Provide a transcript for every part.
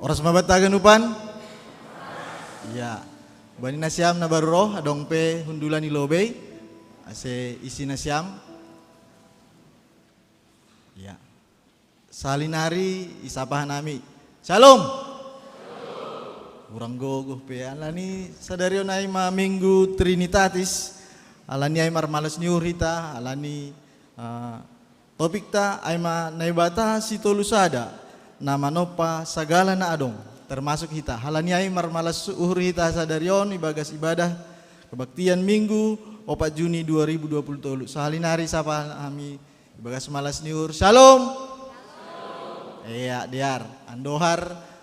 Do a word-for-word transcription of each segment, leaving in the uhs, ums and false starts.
Oras ma banta haganupan? Ya. Bani nasiam na baru ro, adong pe hundulan i lobei, ase isi nasiam. Ya. Sahali nari isapa hanami. Shalom. Hurang gogoh pe, alani sadari on ai ma Minggu Trinitatis, alani ai marmalas ni uhur hita, alani, ah, topikta ai ma Naibata sitolu sada, na manompa sagala na adong, termasuk hita. Alani ai marmalas uhur hita sadari on ibagas ibadah kebaktian Minggu opat Juni dua ribu dua puluh tolu. Sahali nari sapa hami ibagas malas ni uhur. Shalom. Iya, dear. Andohar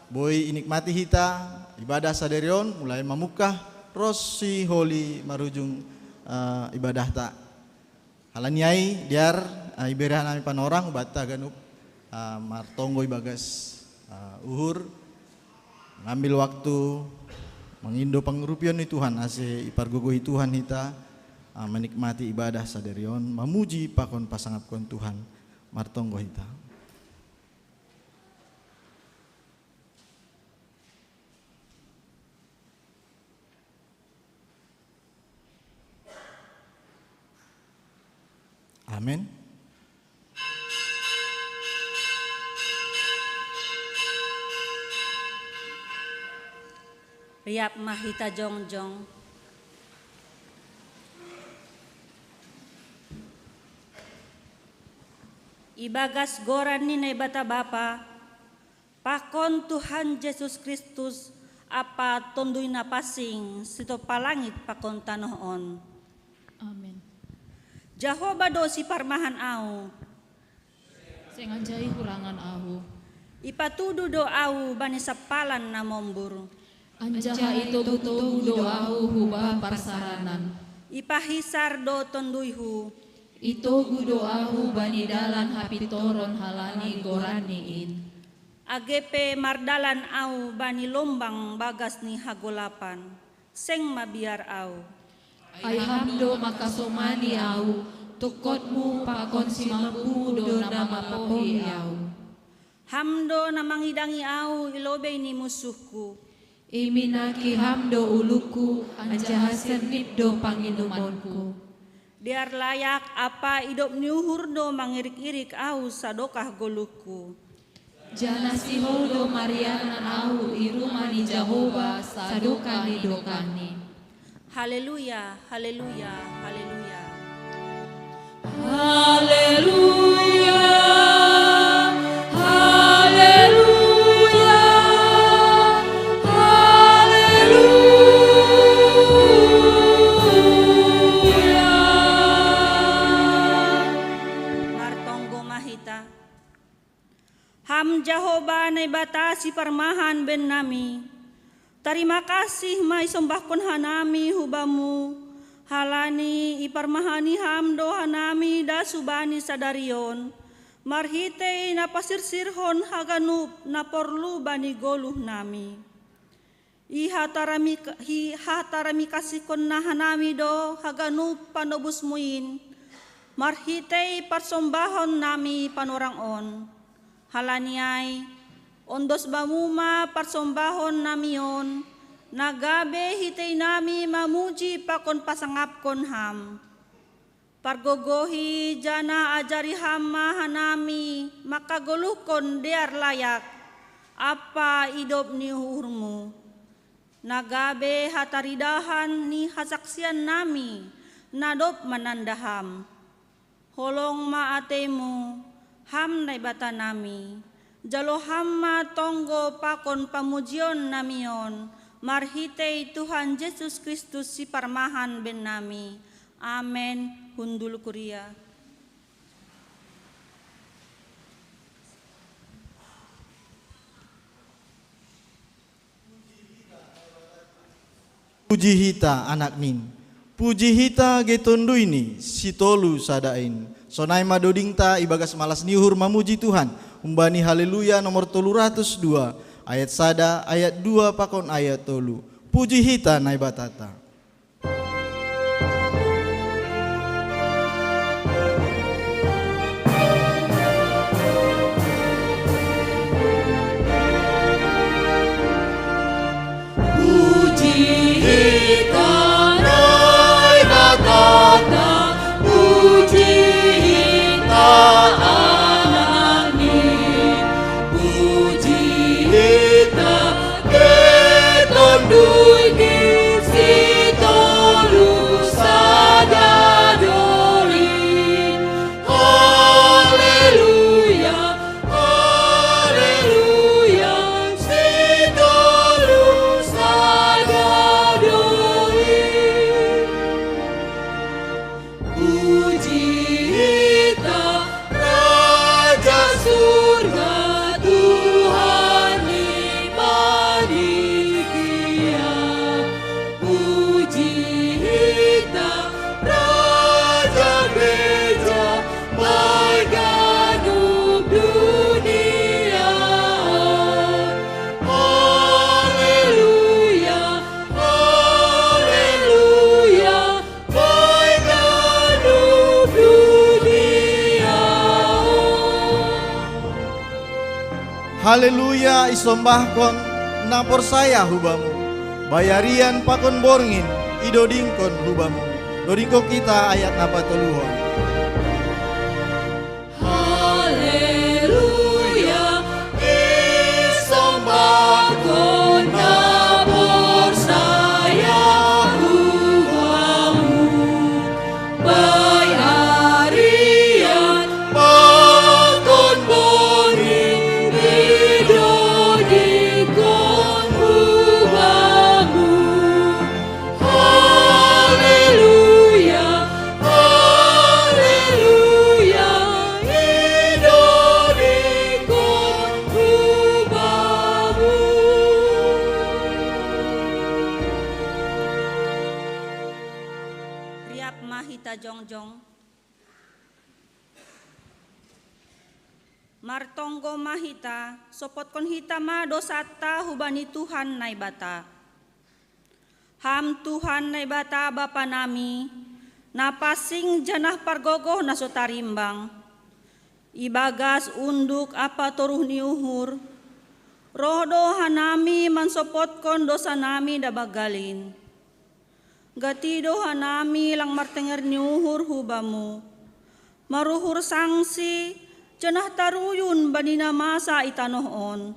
boi inikmati hita ibadah sadari on, mulai mamungkah ro sihol i marujung, eh, ibadahta. Alani ai, dear, eh, ibere hanami panorang, banta ganup, eh, martonggo ibagas, eh, uhur, ngambil waktu, mangindo pangurupion ni Tuhan, ase ipargogohi Tuhan hita, eh, menikmati ibadah sadari on, mamuji pakon pasangapkon Tuhan, martonggo hita. Amen. Riap ma hita jongjong. Ibagas goran ni Naibata Bapa, pakon Tuhan Jesus Kristus, ampa Tonduy Napansing, sitompa langit pakon tanoh on. Amen. Jahowa do siparmahan ahu. Seng anjai hurangan ahu. Ipatudu do ahu bani sampalan na mombur. Anjaha itogu-togu do ahu huba parsaranan. Ipahisar do tonduyhu. Itogu do ahu bani dalan hapintoron halani goranni in. Age pe mardalan ahu bani lombang bagas ni hagolapan, seng mabiar ahu. Ai Ham do mangkasomani ahu, tungkotmu pakon simambumu do na mapohi ahu. Ham do na mangidangi ahu i lobei ni munsuhku. Iminaki Ham do ulungku, anjaha sernit do panginumanku. Dear layak ampa idop ni uhur do mangirik-irik ahu sadokah goluhku. Janah sihol do marianan ahu i rumah ni Jahowa sadokah ni dokahni. Haleluya, haleluya, haleluya. Haleluya, haleluya, haleluya. Martonggo ma hita. Ham Jahowa Naibata siparmahan bennami, tarima kasih ma isombahkon hanami hu Bamu, halani iparmahani Ham do hanami das hubani sadari on, marhitei na pasirsirhon haganup na porlu bani goluhnami. Ihataramik-, ihataramikasihkonna hanami do haganup panobusmu in, marhitei parsombahon nami panorang on. Halani ai, ondos Bamu ma parsombahon nami on, na gabe hitei nami mamuji pakon pasangapkon Ham. Pargogohi janah ajari Ham ma hanami mangkagoluhkon dear layak ampa idop ni uhurmu, na gabe hataridahan ni hasaksiannami na dob mananda Ham. Holong ma ateimu, Ham Naibatanami, jalo Ham ma tonggo pakon pamujionnami on, marhitei Tuhan Jesus Kristus siparmahan bennami. Amen. Hundul kuria. Puji hita Anak nin. Puji hita ge Tonduy ni sitolu sada in. Sonai ma dodingta ibagas malas ni uhur mamuji Tuhan. Humbani Haleluya nomor tolu ratus dua, ayat sada, ayat dua pakon ayat tolu. Puji hita Naibatata. Naibata ta, puji hita Anakni, puji hita keton duitni, si tolu sada doi. Haleluya, haleluya, si tolu sada doi. Puji hita Raja Surga, Tuhan ni panitia. Puji hita Raja Gereja, baik ganup dunia. Haleluya, haleluya, baik ganup dunia. Haleluya, isombahkon na porsaya hu Bamu. Bayarian pakon borngin idodingkon hu Bamu. Dodingkon hita ayat na patoluhon. Haleluya, isombahkon na porsaya hu Bamu. Bayarian pakon borngin idodingkon hu Bamu. Haleluya, haleluya, idodingkon hu Bamu. Riap ma hita jongjong. Martonggo ma hita, sopotkon hita ma dosanta hubani Tuhan Naibata. Ham Tuhan Naibata Bapa nami, na pansing janah pargogoh na so tarimbang. Ibagas unduk ampa toruh ni uhur, roh do hanami mansopotkon dosa nami na banggal in. Gati do hanami lang martenger ni uhur hu Bamu, maruhur sangsi, janah taruyun bani na masa i tanoh on.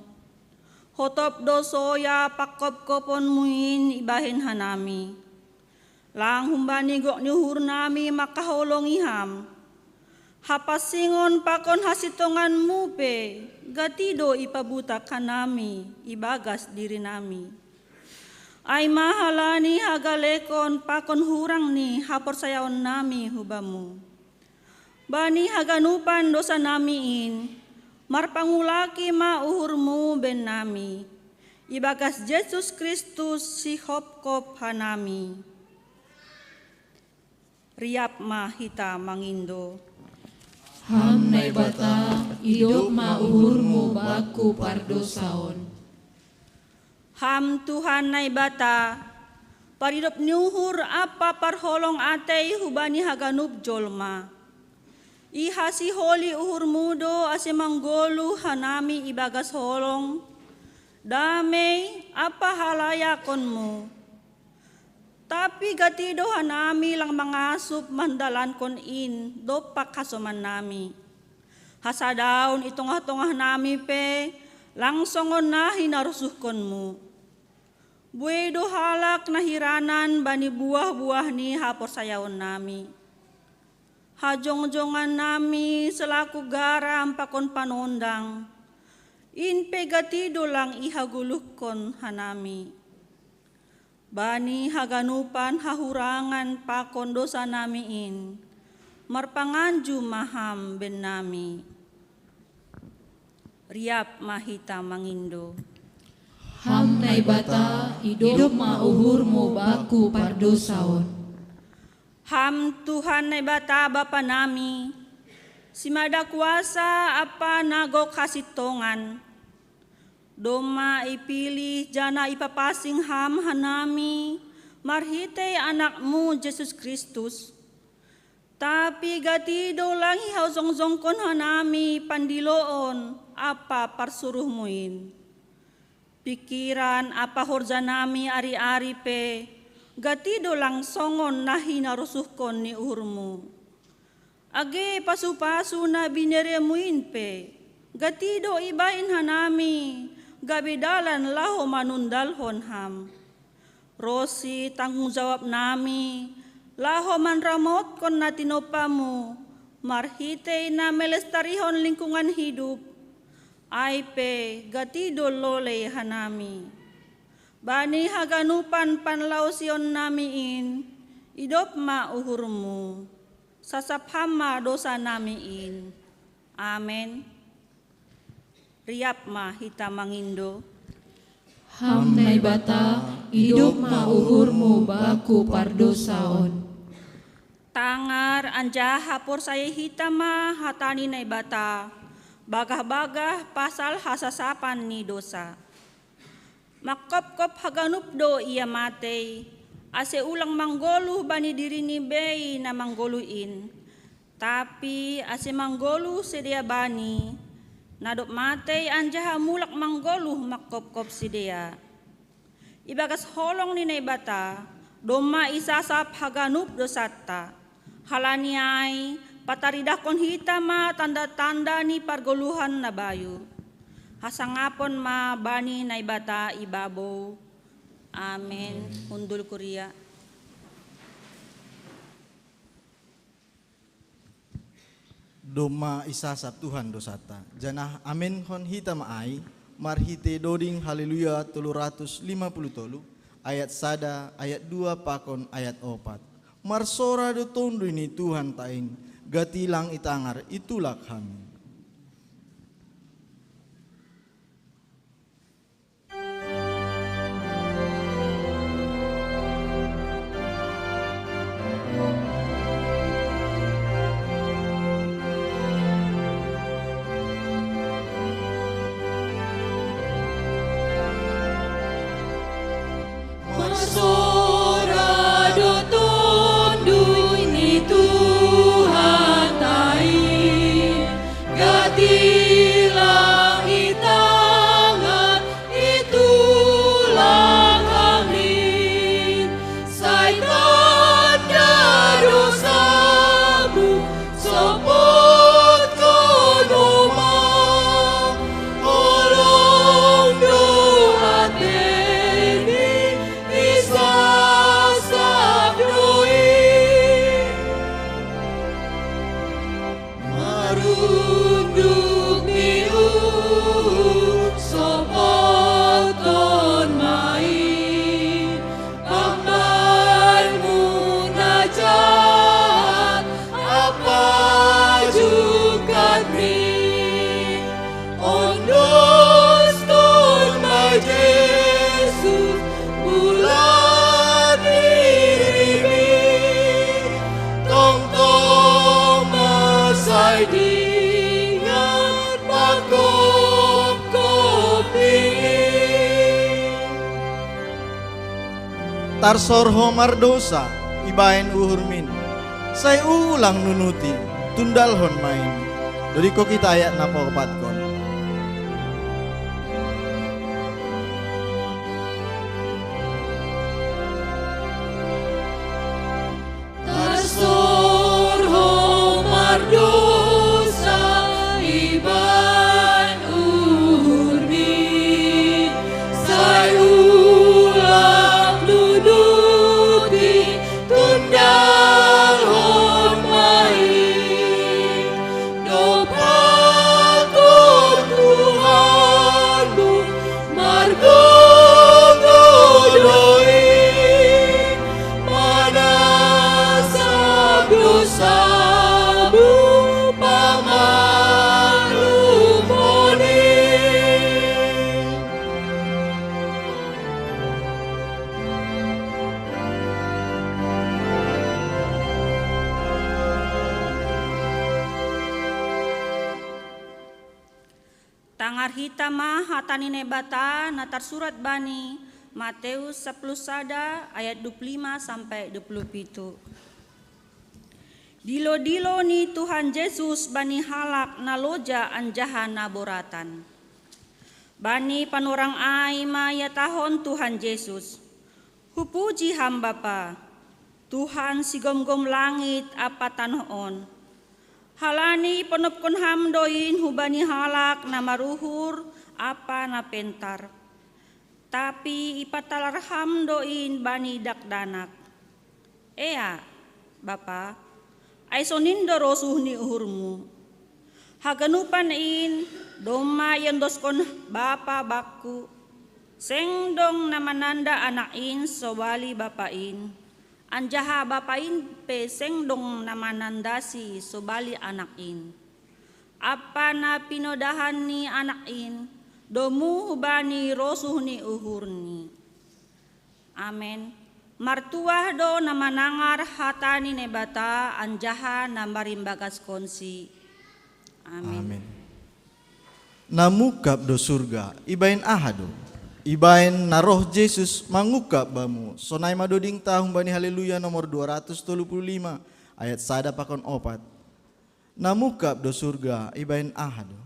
Hotop do soya pangkopkopon-Mu in ibahen hanami. Lang humbani gok ni uhur nami mangkaholongi Ham. Hapansingon pakon hasintongan-Mu pe gati do ipabutak hanami ibagas diri nami. Ai ma halani hagalekon pakon hurang ni haporsayaon nami hu Bamu. Bani haganupan dosa nami in, marpangulaki ma uhur-Mu bennami, ibagas Jesus Kristus sihopkop hanami. Riap ma hita mangindo. Ham Naibata, idop ma uhur-Mu bangku pardosaon. Ham Tuhan Naibata, paridop ni uhur ampa parholong atei hubani haganup jolma. Ihasiholi uhur-Mu do ase manggoluh hanami ibagas holong, damei ampa halayakon-Mu. Tapi gati do hanami lang mangasup mandalankon in dompak hasoman nami. Hasadaon i tongah-tongah nami pe, lang songon na hinarosuhkon-Mu. Buei do halak na hiranan bani buah-buah ni haporsayaon nami. Hajongjongan nami selaku garam pakon panondang, in pe gati do lang ihagoluhkon hanami. Bani haganupan hahurangan pakon dosa nami in, marpanganju ma Ham bennami. Riap ma hita mangindo. Ham Naibata, idop ma uhur-Mu bangku pardosaon. Ham Tuhan Naibata Bapa nami, simada kuasa ampa na gok hasintongan, domma ipilih janah ipapansing Ham hanami marhitei Anak-Mu Jesus Kristus. Tapi gati do lang ihajongjonghon hanami pandiloon ampa parsuruh-Mu in. Pingkiran ampa horja nami ari-ari pe, Gati do lang songon na hinarosuhkon ni uhurmu. Age pasu-pasu na bineremu in pe, gati do ibaen hanami gabe dalan laho manundalhon ham. Ronsi tanggung jawab nami laho manramotkon na tinompamu marhitei na melestarihon lingkungan hidup, ai pe gati do lolei hanami. Bani haganupan panlaosion nami in, idop ma uhurmu, sasap ham ma dosa nami in. Amen. Riap ma hita mangindo. Ham Naibata, idop ma uhurmu baku pardosa on. Tangar anjaha porsayai hita ma hata ni Naibata, bagah-bagah pasal hasasapan ni dosa. Mangkopkop haganup do ia matei, ase ulang manggoluh bani dirini bei na manggoluh in, tapi ase manggoluh sidea bani, na dob matei anjaha mulak manggoluh mangkopkop sidea. Ibagas holong ni Naibata, domma isasap haganup dosanta. Halani ai, pataridahkon hita ma tanda-tanda ni pargoluhan na bayu. Hasangapon ma bani Naibata i babou. Amen. Hundul kuria. Domma isasap Tuhan dosanta. Janah amenhon hita ma ai, marhitei doding Haleluya tolu ratus lima puluh tolu, ayat sada, ayat dua pakon ayat opat. Marsora do Tonduy ni Tuhanta in, gati lang itangar, itulak hami. Marsora do Tonduy ni Tuhanta i, gati lang itangar, itulak hami. Sai tanda dosamu, sopotkon ho ma, holong do atei, isasap do i. Marunduk ni uhur, sopotkon ma i, pambahenmu na jahat, ampa jungkat ni. Ondoskon ma Jesus, bulat dirimi, tongtong ma sai dingat pangkopkop i. Tarsor ho mardousa ibaen uhurmin, sai ulang nunuti, tundalhon ma in. Dodingkon hita ayat na paopatkon. Tarsor ho mardousa ibaen uhurmi, sai ulang nunuti, tundalhon ma i. Dob hakon Tuhanmu, margogo do i, manasap dousamu, pamaklumhon i. Tangar hita ma hata ni Naibata na tarsurat bani Mateus sapuluh sada ayat dua puluh lima sampai dua puluh pitu. Dilo-dilo ni Tuhan Jesus bani halak na loja anjaha na boratan. Bani panorang ai ma ihatahon Tuhan Jesus, Hupuji Ham Bapa, Tuhan sigomgom langit ampa tanoh on. Halani ponopkon Ham do in hubani halak na maruhur ampa na pentar. Tapi ipatalar Ham do in bani dakdanak. Ea, Bapa, ai sonin do rosuh ni uhurMu. Haganupan in domma iondoskon Bapa bakku. Seng dong na mananda Anak in sobali Bapa in, anjaha Bapa in pe seng dong na manandasi sobali Anak in. Ampa na pinodahan ni Anak in, domu hubani rosuh ni uhurni. Amen. Martuah do na manangar hata ni Naibata anjaha na marimbagaskonsi. Amen. Amen. Na mungkap do surga, ibaen aha do? Ibaen na roh Jesus mangungkap bamu, sonai ma dodingta humbani Haleluya nomor dua ratus tolu puluh lima, ayat sada pakon opat. Na mungkap do surga, ibaen aha do?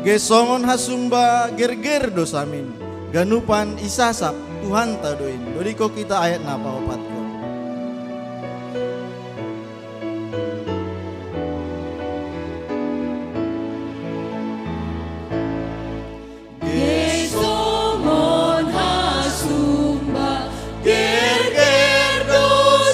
Ges songon hasumba gerger do samin, ganupan isasap Tuhanta do in. Dodingkon hita ayat na paopatkon. Ges songon hasumba gerger do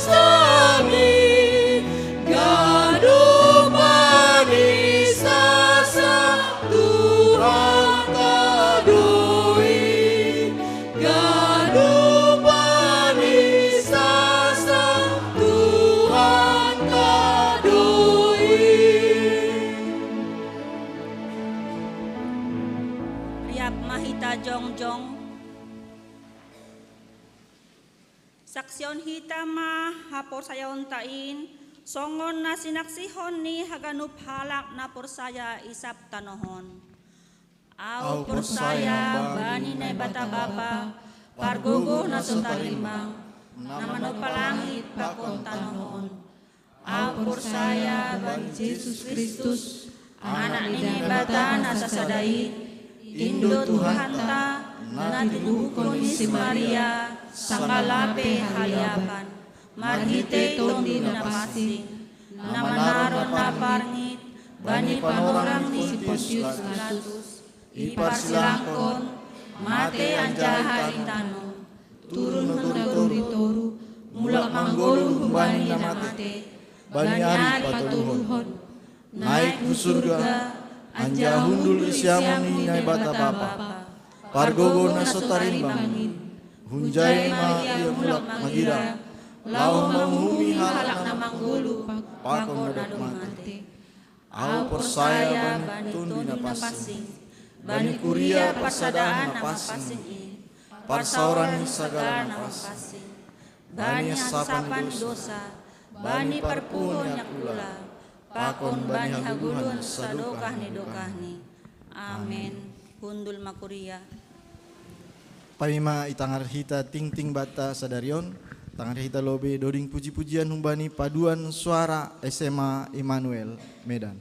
samin, ganupan isasap Tuhanta do in, ganupan isasap Tuhanta do in. Riap ma hita jongjong. Saksihon hita ma haporsayaonta in, songon na sinaksihon ni haganup halak na porsaya i sab tanoh on. Ahu porsaya bani Naibata Bapa, Pargogoh na so tarimbang, na manompa langit pakon tanoh on. Ahu porsaya bani Jesus Kristus, Anak ni Naibata na sasada i, in do Tuhanta, na tinubuhkon ni si Maria, sangkalape haliapan, marhitei Tondi Napansing, na manaron na parngit bani panorang ni si Pontius Pilatus, iparsilangkon, mate anjaha i tanoh, turun ma tu toru, mulak manggoluh humbani na mate, bani ari patoluhon, naek hu surga, anjaha hundul i siamun ni Naibata Bapa, Pargogoh na so tarimbang in. Hunjai ma Ia mulak magira, laho manguhumi halak na manggoluh pakon na dob mate. Ahu porsaya bani Tondi Napansing, bani kuria parsadaan na pansing i, parsaoran ni sagala na pansing, bani hansapan ni dosa, bani parpunguan ni angkula, pakon bani hagoluhan sadokah ni dokahni. Amen. Hundul ma kuria. Paima itangar hita tingting banta sadari on, tangar hita lobei doding puji-pujian humbani paduan suara S M A Immanuel, Medan.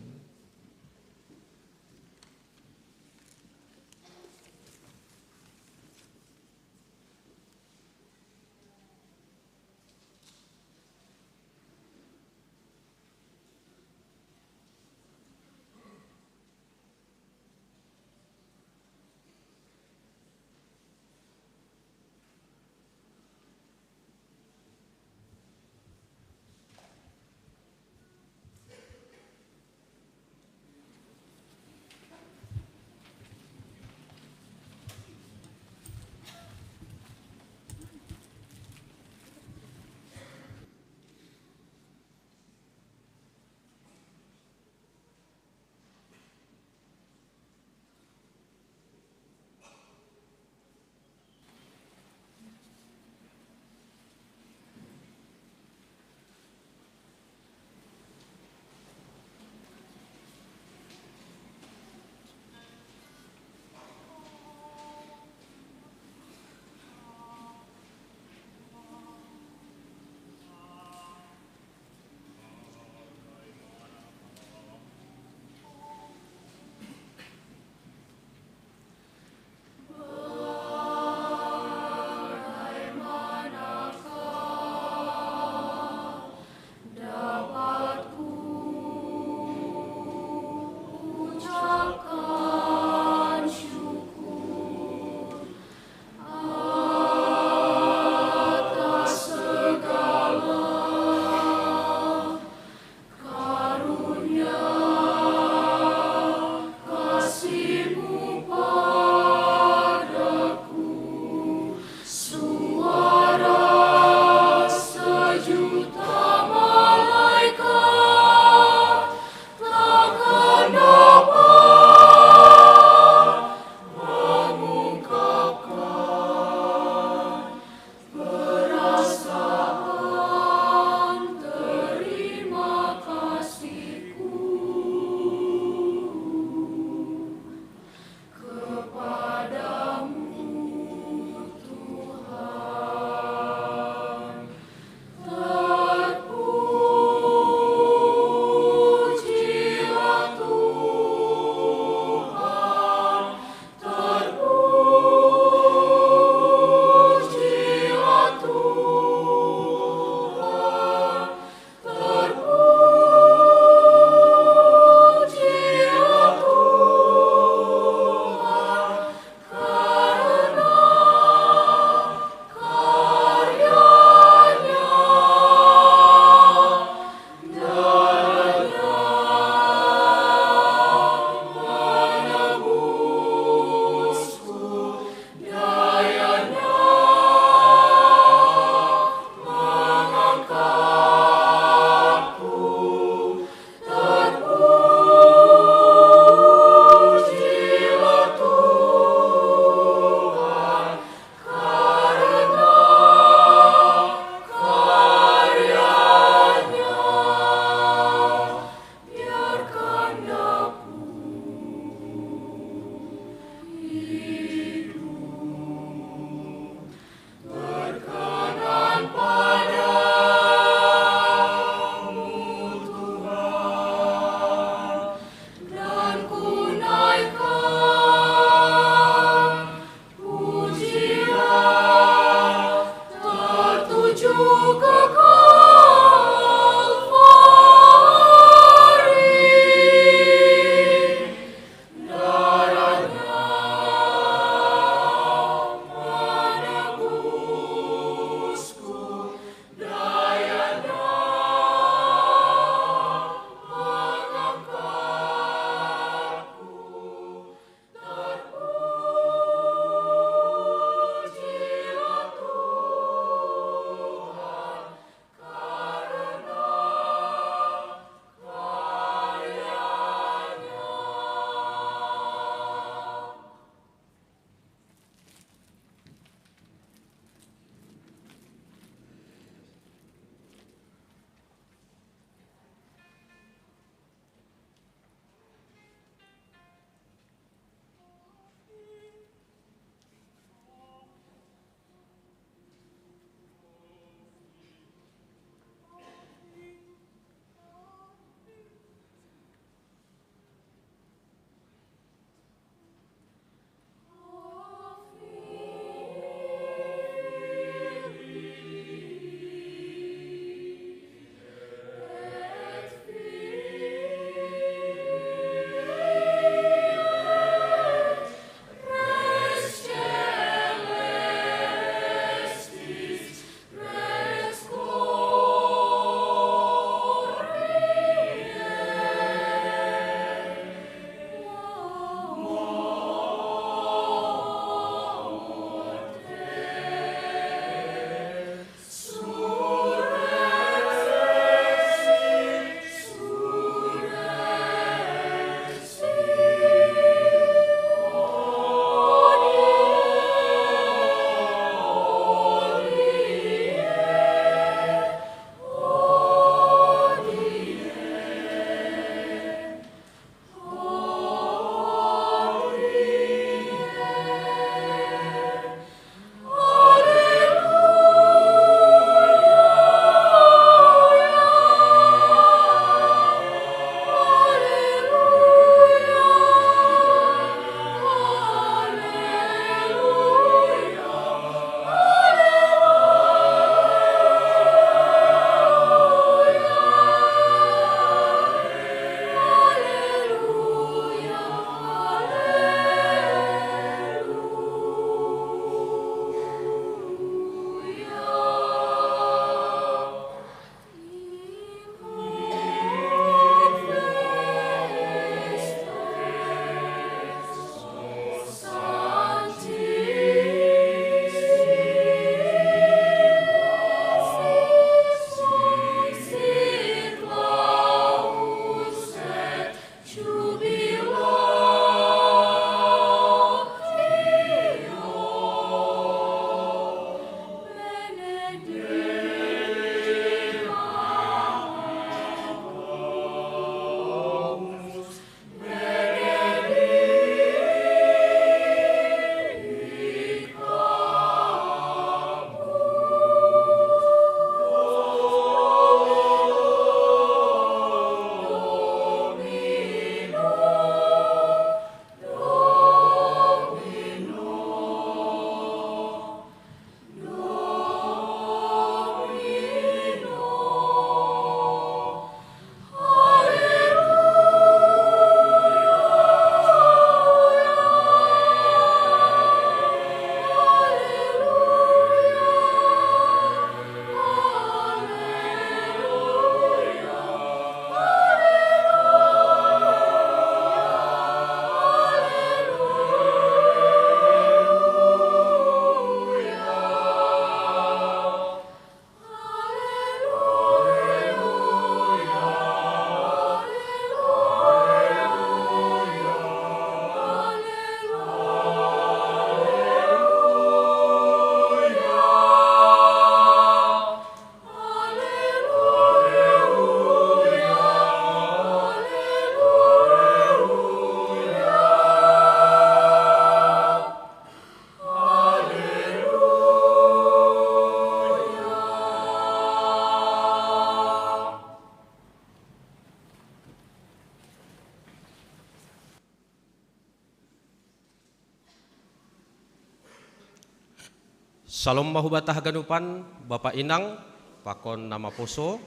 Salom ma hubata haganupan, bapa inang, pakon na maposo,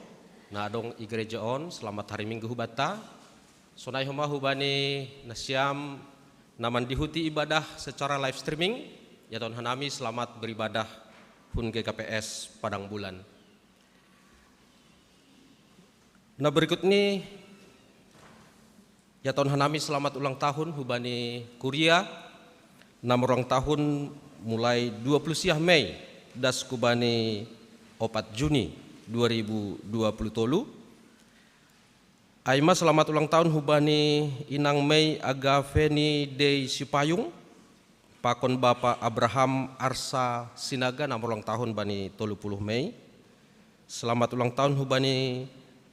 na adong i gereja on, selamat hari Minggu hubata. Sonai homa hubani nasiam na mandihuti ibadah secara live streaming, iaton hanami selamat beribadah hun G K P S Padang Bulan. Na berikut ni, iaton hanami selamat ulang tahun hubani kuria na marulang tahun mulai dua puluh siah Mei das hubani opat Juni dua ribu dua puluh tolu. Ai ma selamat ulang tahun hubani inang Mei Agaveni Dei Sipayung, pakon bapa Abraham Arsa Sinaga na marulang tahun bani tolu puluh Mei. Selamat ulang tahun hubani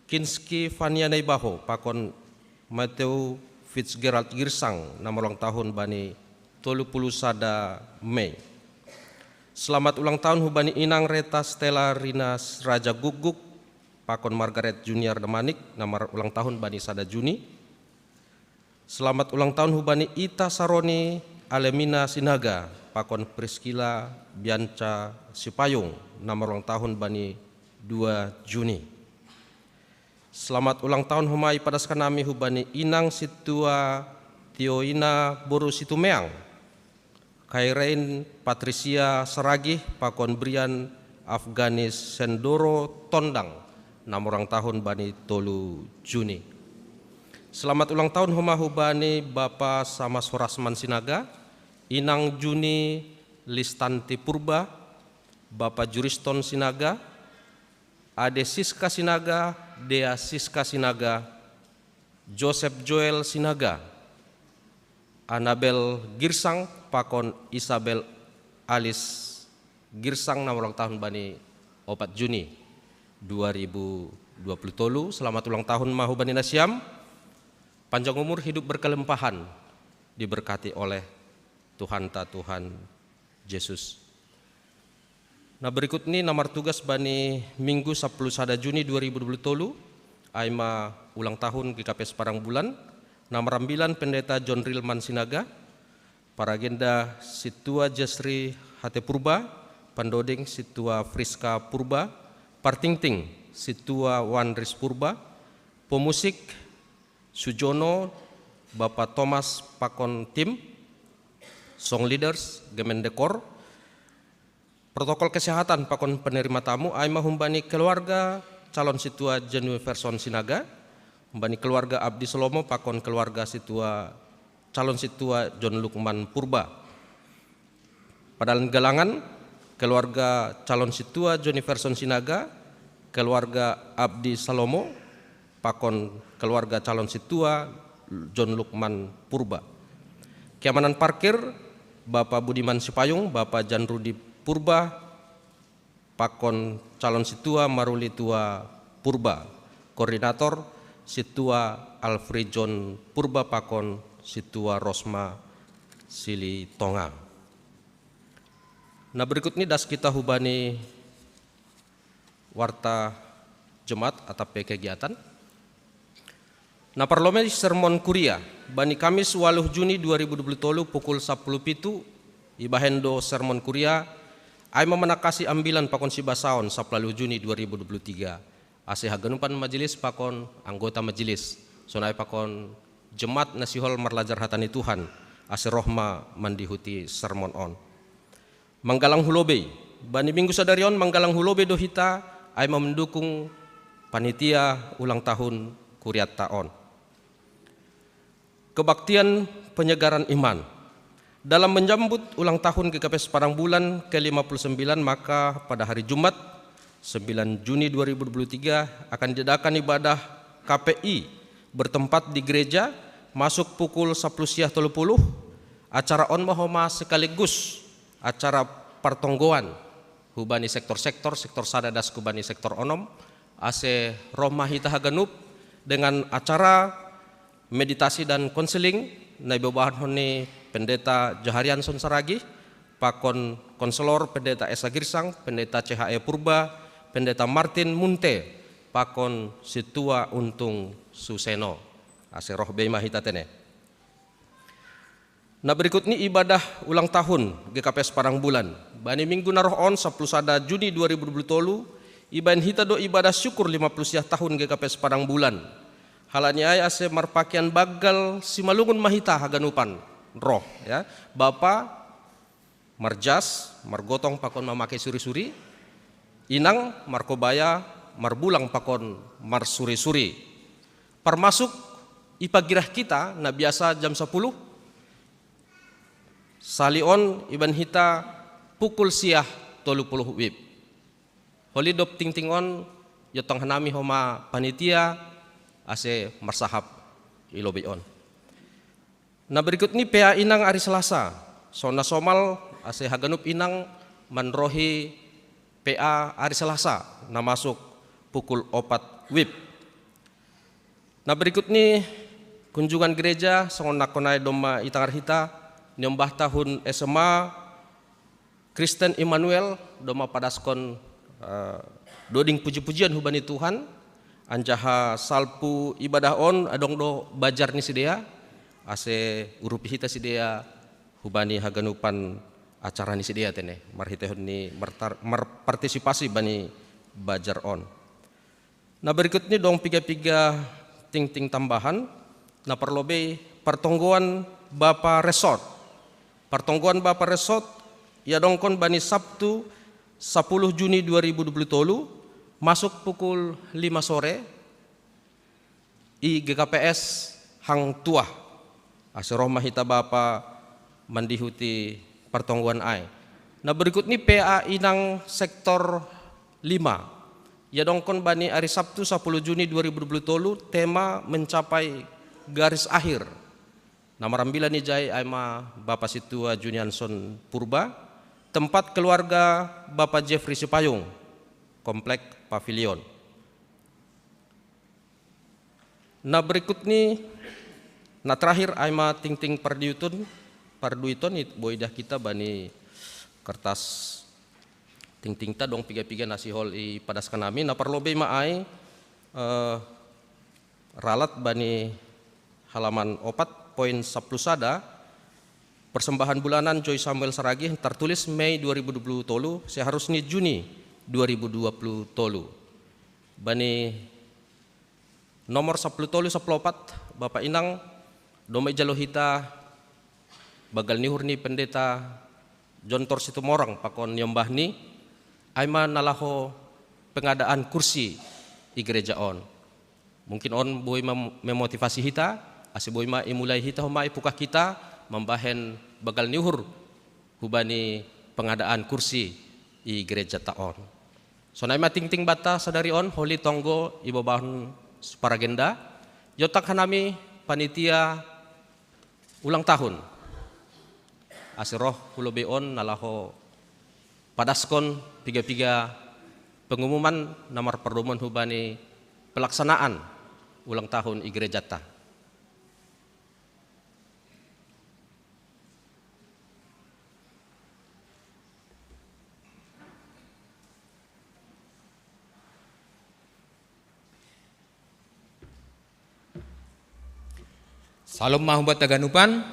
Kinski Fania Naibaho, pakon Matthew Fitzgerald Girsang na marulang tahun bani tolu puluh sada Mei. Selamat ulang tahun hubani inang Reta Stella Rinas Raja Guguk, pakon Margaret Junior Damanik na marulang tahun bani sada Juni. Selamat ulang tahun hubani Ita Saroni Alemina Sinaga, pakon Priscilla Bianca Sipayung na marulang tahun bani dua Juni. Selamat ulang tahun homa ipadaskan nami hubani inang Situa Tioina Boru Situmeang, Kairein Patricia Saragih, pakon Brian Afganis Sendoro Tondang na marulang tahun bani tolu Juni. Selamat ulang tahun homa hubani bapa Samas Horasman Sinaga, inang Juni Listanti Purba, bapa Juriston Sinaga, ade Siska Sinaga, dea Siska Sinaga, Joseph Joel Sinaga, Anabel Girsang, pakon Isabel Alice Girsang na marulang tahun bani opat Juni dua ribu dua puluh tolu. Selamat ulang tahun ma hubani nasiam. Panjang umur, hidup berkelimpahan, diberkati oleh Tuhanta Tuhan Jesus. Na berikut ni na martugas bani Minggu sapuluh sada Juni dua ribu dua puluh tolu, ai ma ulang tahun G K P S Padang Bulan, na marambilan Pendeta John Rilman Sinaga, paragenda Situa Jesri Hate Purba, pandoding Situa Friska Purba, partingting Situa Wanris Purba, pemusik Sujono, Bapa Thomas pakon tim, song leaders, Gemendekor, protokol kesehatan pakon penerima tamu, ai ma humbani keluarga calon Situa Jeniferson Sinaga, humbani keluarga Abdi Salomo pakon keluarga Situa, calon Situa John Lukman Purba. Padalan galangan, keluarga calon Situa Jeniferson Sinaga, keluarga Abdi Salomo, pakon keluarga calon Situa John Lukman Purba. Keamanan parkir, Bapa Budiman Sipayung, Bapa Jan Rudi Purba, pakon calon Situa Maruli Tua Purba. Koordinator, Situa Alfred John Purba pakon Situa Rosma Silitonga. Na berikut ni das kita hubani warta Jumat atau pe kegiatan. Na parlomei sermon kuria, bani Kamis waluh Juni dua ribu dua puluh tolu pukul sapuluh pitu, ibahen do sermon kuria, ai ma manakasi ambilan pakon sibasaon sapuluh Juni dua ribu dua puluh tiga. Ase haganupan majelis pakon anggota majelis, sonai pakon Jumat na sihol marlajar hata ni Tuhan, ase roh ma mandihuti sermon on. Manggalang hulobei. Bani minggu sadari on manggalang hulobei do hita, ai ma mendukung panitia ulang tahun kuriatta on. Kebaktian penyegaran iman. Dalam menyambut ulang tahun G K P S Padang Bulan ke lima puluh sembilan, maka pada hari Jumat, sembilan Juni dua ribu dua puluh tiga, akan diadakan ibadah K P I bertempat di gereja, masuk pukul sapuluh siah tolu puluh. Acara on ma homa sekaligus acara partonggoan hubani sektor-sektor, sektor sada das hubani sektor onom, ase roh ma hita haganup dengan acara meditasi dan konseling, na ibobahonon ni Pendeta Joharianson Saragih, pakon konselor Pendeta Esa Girsang, Pendeta C H E Purba, Pendeta Martin Munte, pakon Situa Untung Suseno. Ase roh bei ma hita tene. Na berikut ni ibadah ulang tahun G K P S Padang Bulan. Bani minggu na roh on, sapuluh sada Juni dua ribu dua puluh tolu, ibaen hita do ibadah syukur lima puluh siah tahun G K P S Padang Bulan. Halani ai ase marpakean banggal simalungun ma hita haganupan roh, ya. Bapa marjas, margotong pakon mamake suri-suri, inang markobaya, marbulang pakon marsuri-suri. Parmasuk ipagirah kita na biasa jam sapuluh, sali on ibaen hita pukul siah tolu puluh wib. Holi dob tingting on, iontang hanami homa panitia ase marsahap i lobei on. Na berikut ni P A inang ari Selasa. Songon na somal ase haganup inang manrohi P A ari Selasa na masuk pukul opat wib. Na berikut ni kunjungan gereja, songon na hona i domma i tangar hita, niombahta hun S M A Kristen Immanuel, domma padaskon, eh, doding puji-pujian hubani Tuhan, anjaha salpu ibadah on adong do bajar ni sidea, ase urupi hita sidea hubani haganupan acara ni sidea tene, marhitehon ni martar-, marpartisipasi bani bajar on. Na berikut ni dong piga-piga tingting tambahan, na parlobei partonggoan Bapa Resort. Partonggoan Bapa Resort iadongkon bani Sabtu sapuluh Juni dua ribu dua puluh tolu, masuk pukul lima sore, i G K P S Hang Tuah. Ase roh ma hita Bapa mandihuti partonggoan ai. Na berikut ni P A inang sektor lima. Iadongkon bani ari Sabtu sapuluh Juni dua ribu dua puluh tolu, tema mencapai garis akhir. Na marambilan ijai ai ma Bapa Sintua Junianson Purba, tempat keluarga Bapa Jeffrey Sipayung, Komplek Pavilion. Na berikut ni, na terakhir ai ma tingting parduiton, parduiton i boi dah hita bani kertas tingtingta, dong piga-piga na sihol ipadaskan hami, na parlobei ma ai, eh, ralat bani halaman opat, poin sapuluh sada, persembahan bulanan Joy Samuel Saragih, tertulis Mei dua ribu dua puluh tolu, seharusnya Juni dua ribu dua puluh tolu. Bani nomor sapuluh tolu, sapuluh opat, Bapa inang, domma ijalo hita banggal ni uhur ni Pendeta John Tor Situmorang pakon niombahni, ai ma na laho pengadaan kursi i gereja on. Mungkin on boi ma memotivasi hita, ase boi ma imulai hita homa ipukah hita mambahen banggal ni uhur hubani pengadaan kursi i gerejata on. Sonai ma tingting banta sadari on, holi tonggo ibobahon paragenda, iontang hanami panitia ulang tahun. Ase roh hu lobei on na laho padaskon piga-piga pengumuman na marpardomuan hubani pelaksanaan ulang tahun i gerejata. Salom ma humbanta haganupan.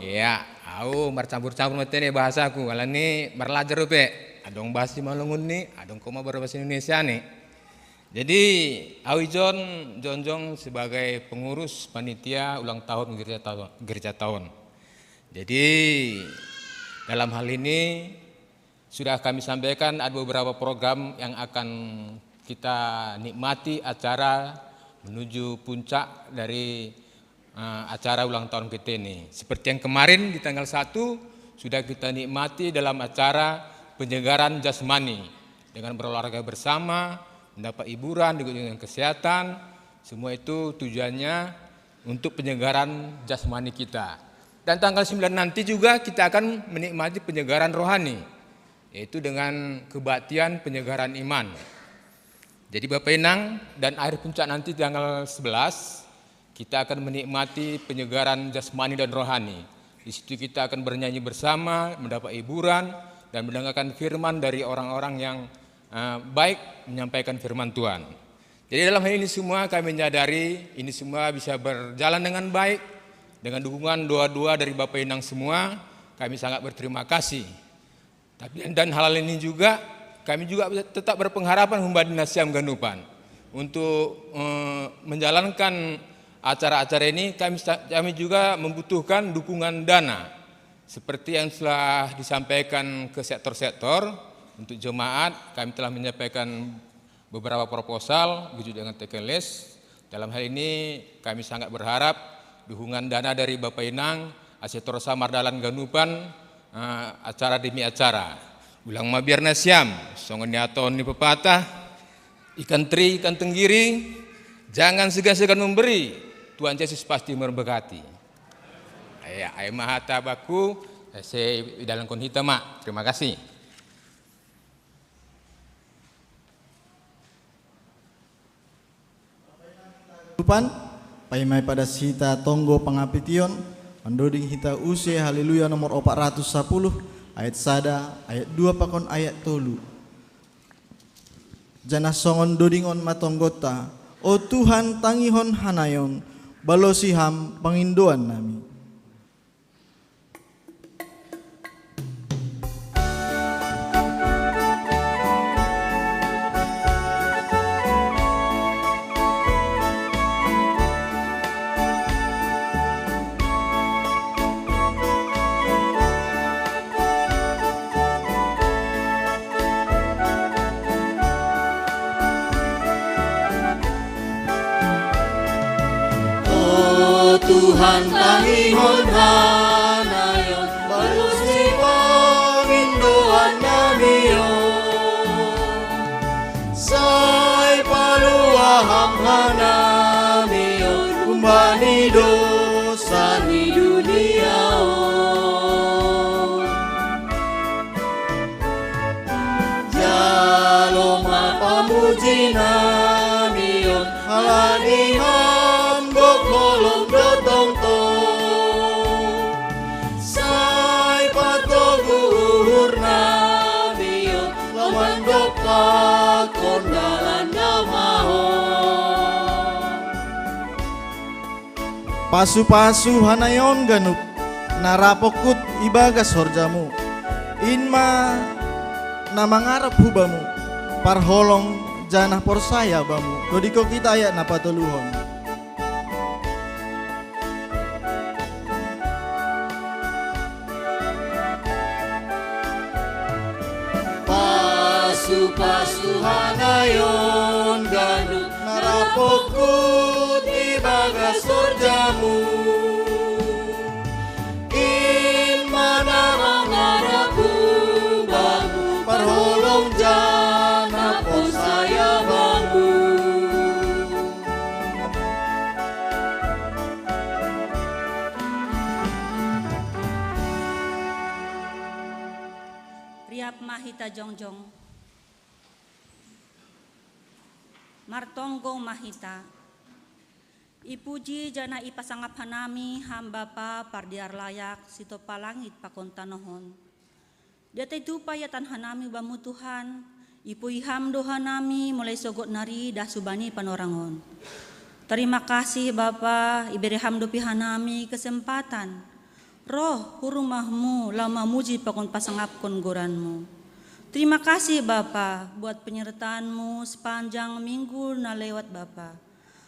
Ya, au marcampur-campur ma tene bahasaku, alani marlajar dope. Adong bahasa Simalungun ni, adong homa bahasa Indonesia ni. Jadi, au ijon jongjong sebagai pengurus panitia ulang tahun gereja ta-, gereja ta on. Jadi, dalam hal ini sudah kami sampaikan ada beberapa program yang akan kita nikmati acara menuju puncak dari, eh, acara ulang tahun kita ini. Seperti yang kemarin di tanggal satu sudah kita nikmati dalam acara penyegaran jasmani dengan berolahraga bersama, mendapat hiburan, juga dengan kesehatan. Semua itu tujuannya untuk penyegaran jasmani kita. Dan tanggal sembilan nanti juga kita akan menikmati penyegaran rohani, yaitu dengan kebaktian penyegaran iman. Jadi Bapak Inang, dan akhir puncak nanti tanggal sebelas, kita akan menikmati penyegaran jasmani dan rohani. Di situ kita akan bernyanyi bersama, mendapat hiburan, dan mendengarkan firman dari orang-orang yang, eh, baik menyampaikan firman Tuhan. Jadi dalam hal ini semua kami menyadari ini semua bisa berjalan dengan baik, dengan dukungan doa-doa dari Bapak Inang semua, kami sangat berterima kasih. Tapi dan hal ini juga, kami juga tetap berpengharapan humbani nasiam ganupan untuk eh, menjalankan acara-acara ini. Kami kami juga membutuhkan dukungan dana seperti yang telah disampaikan ke sektor-sektor. Untuk jemaat, kami telah menyampaikan beberapa proposal, begitu dengan T K L S. Dalam hal ini, kami sangat berharap dukungan dana dari Bapak Inang, Asetor Samardalan Ganupan, eh, acara demi acara. Ulang mabiar nasiam, songon niaton ni pepatah, ikan teri, ikan tenggiri, jangan segan-segan memberi, Tuhan Yesus pasti memberkati. Ya, ai mahata baku, saya dalam konhita ma. Terima kasih. Tupan, paimai pada sita tonggo pangapition, mandoding hita use Haleluya nomor opat ratus sapuluh, ayat sada, ayat dua pakon ayat tolu. Janah songon dodingon ma tonggonta, O Tuhan, tangihon hanayon, balosi Ham pangindoan nami. Tuhan, tangihon hanayon, balosi pangindoan nami on. Sai palua Ham hanami on humbani dousa ni dunia on. Jalo ma pamuji nami on, halani Ham gok holong do tongtong. Sai patogu uhur nami on, laho mandompakkon dalan damahon. Pasu-pasu hanayon ganup, na ra pongkut ibagas horjamu. In ma na mangarap hu Bamu, parholong janah porsaya Bamu. Dodikon hita ayat na patoluhon. Pasu-pasu hanayon ganup na ra pongkut ibagas horjamu. In ma na mangarap hu Bamu, parholong janah porsaya Bamu. Riap ma hita jongjong. Martonggo ma hita. Ipuji janah ipasangap hanami Ham Bapa pardear layak, sitompa langit pakon tanoh on. Diatei tupa iatan hanami Bamu Tuhan, ipuji Ham do hanami mulai sogot nari dah subani panorang on. Tarima kasih Bapa, ibere Ham dope hanami kesempatan roh hu rumahMu laho mamuji pakon pasangapkon goranMu. Terima kasih Bapa buat penyertaan-Mu sepanjang minggu na lewat Bapa.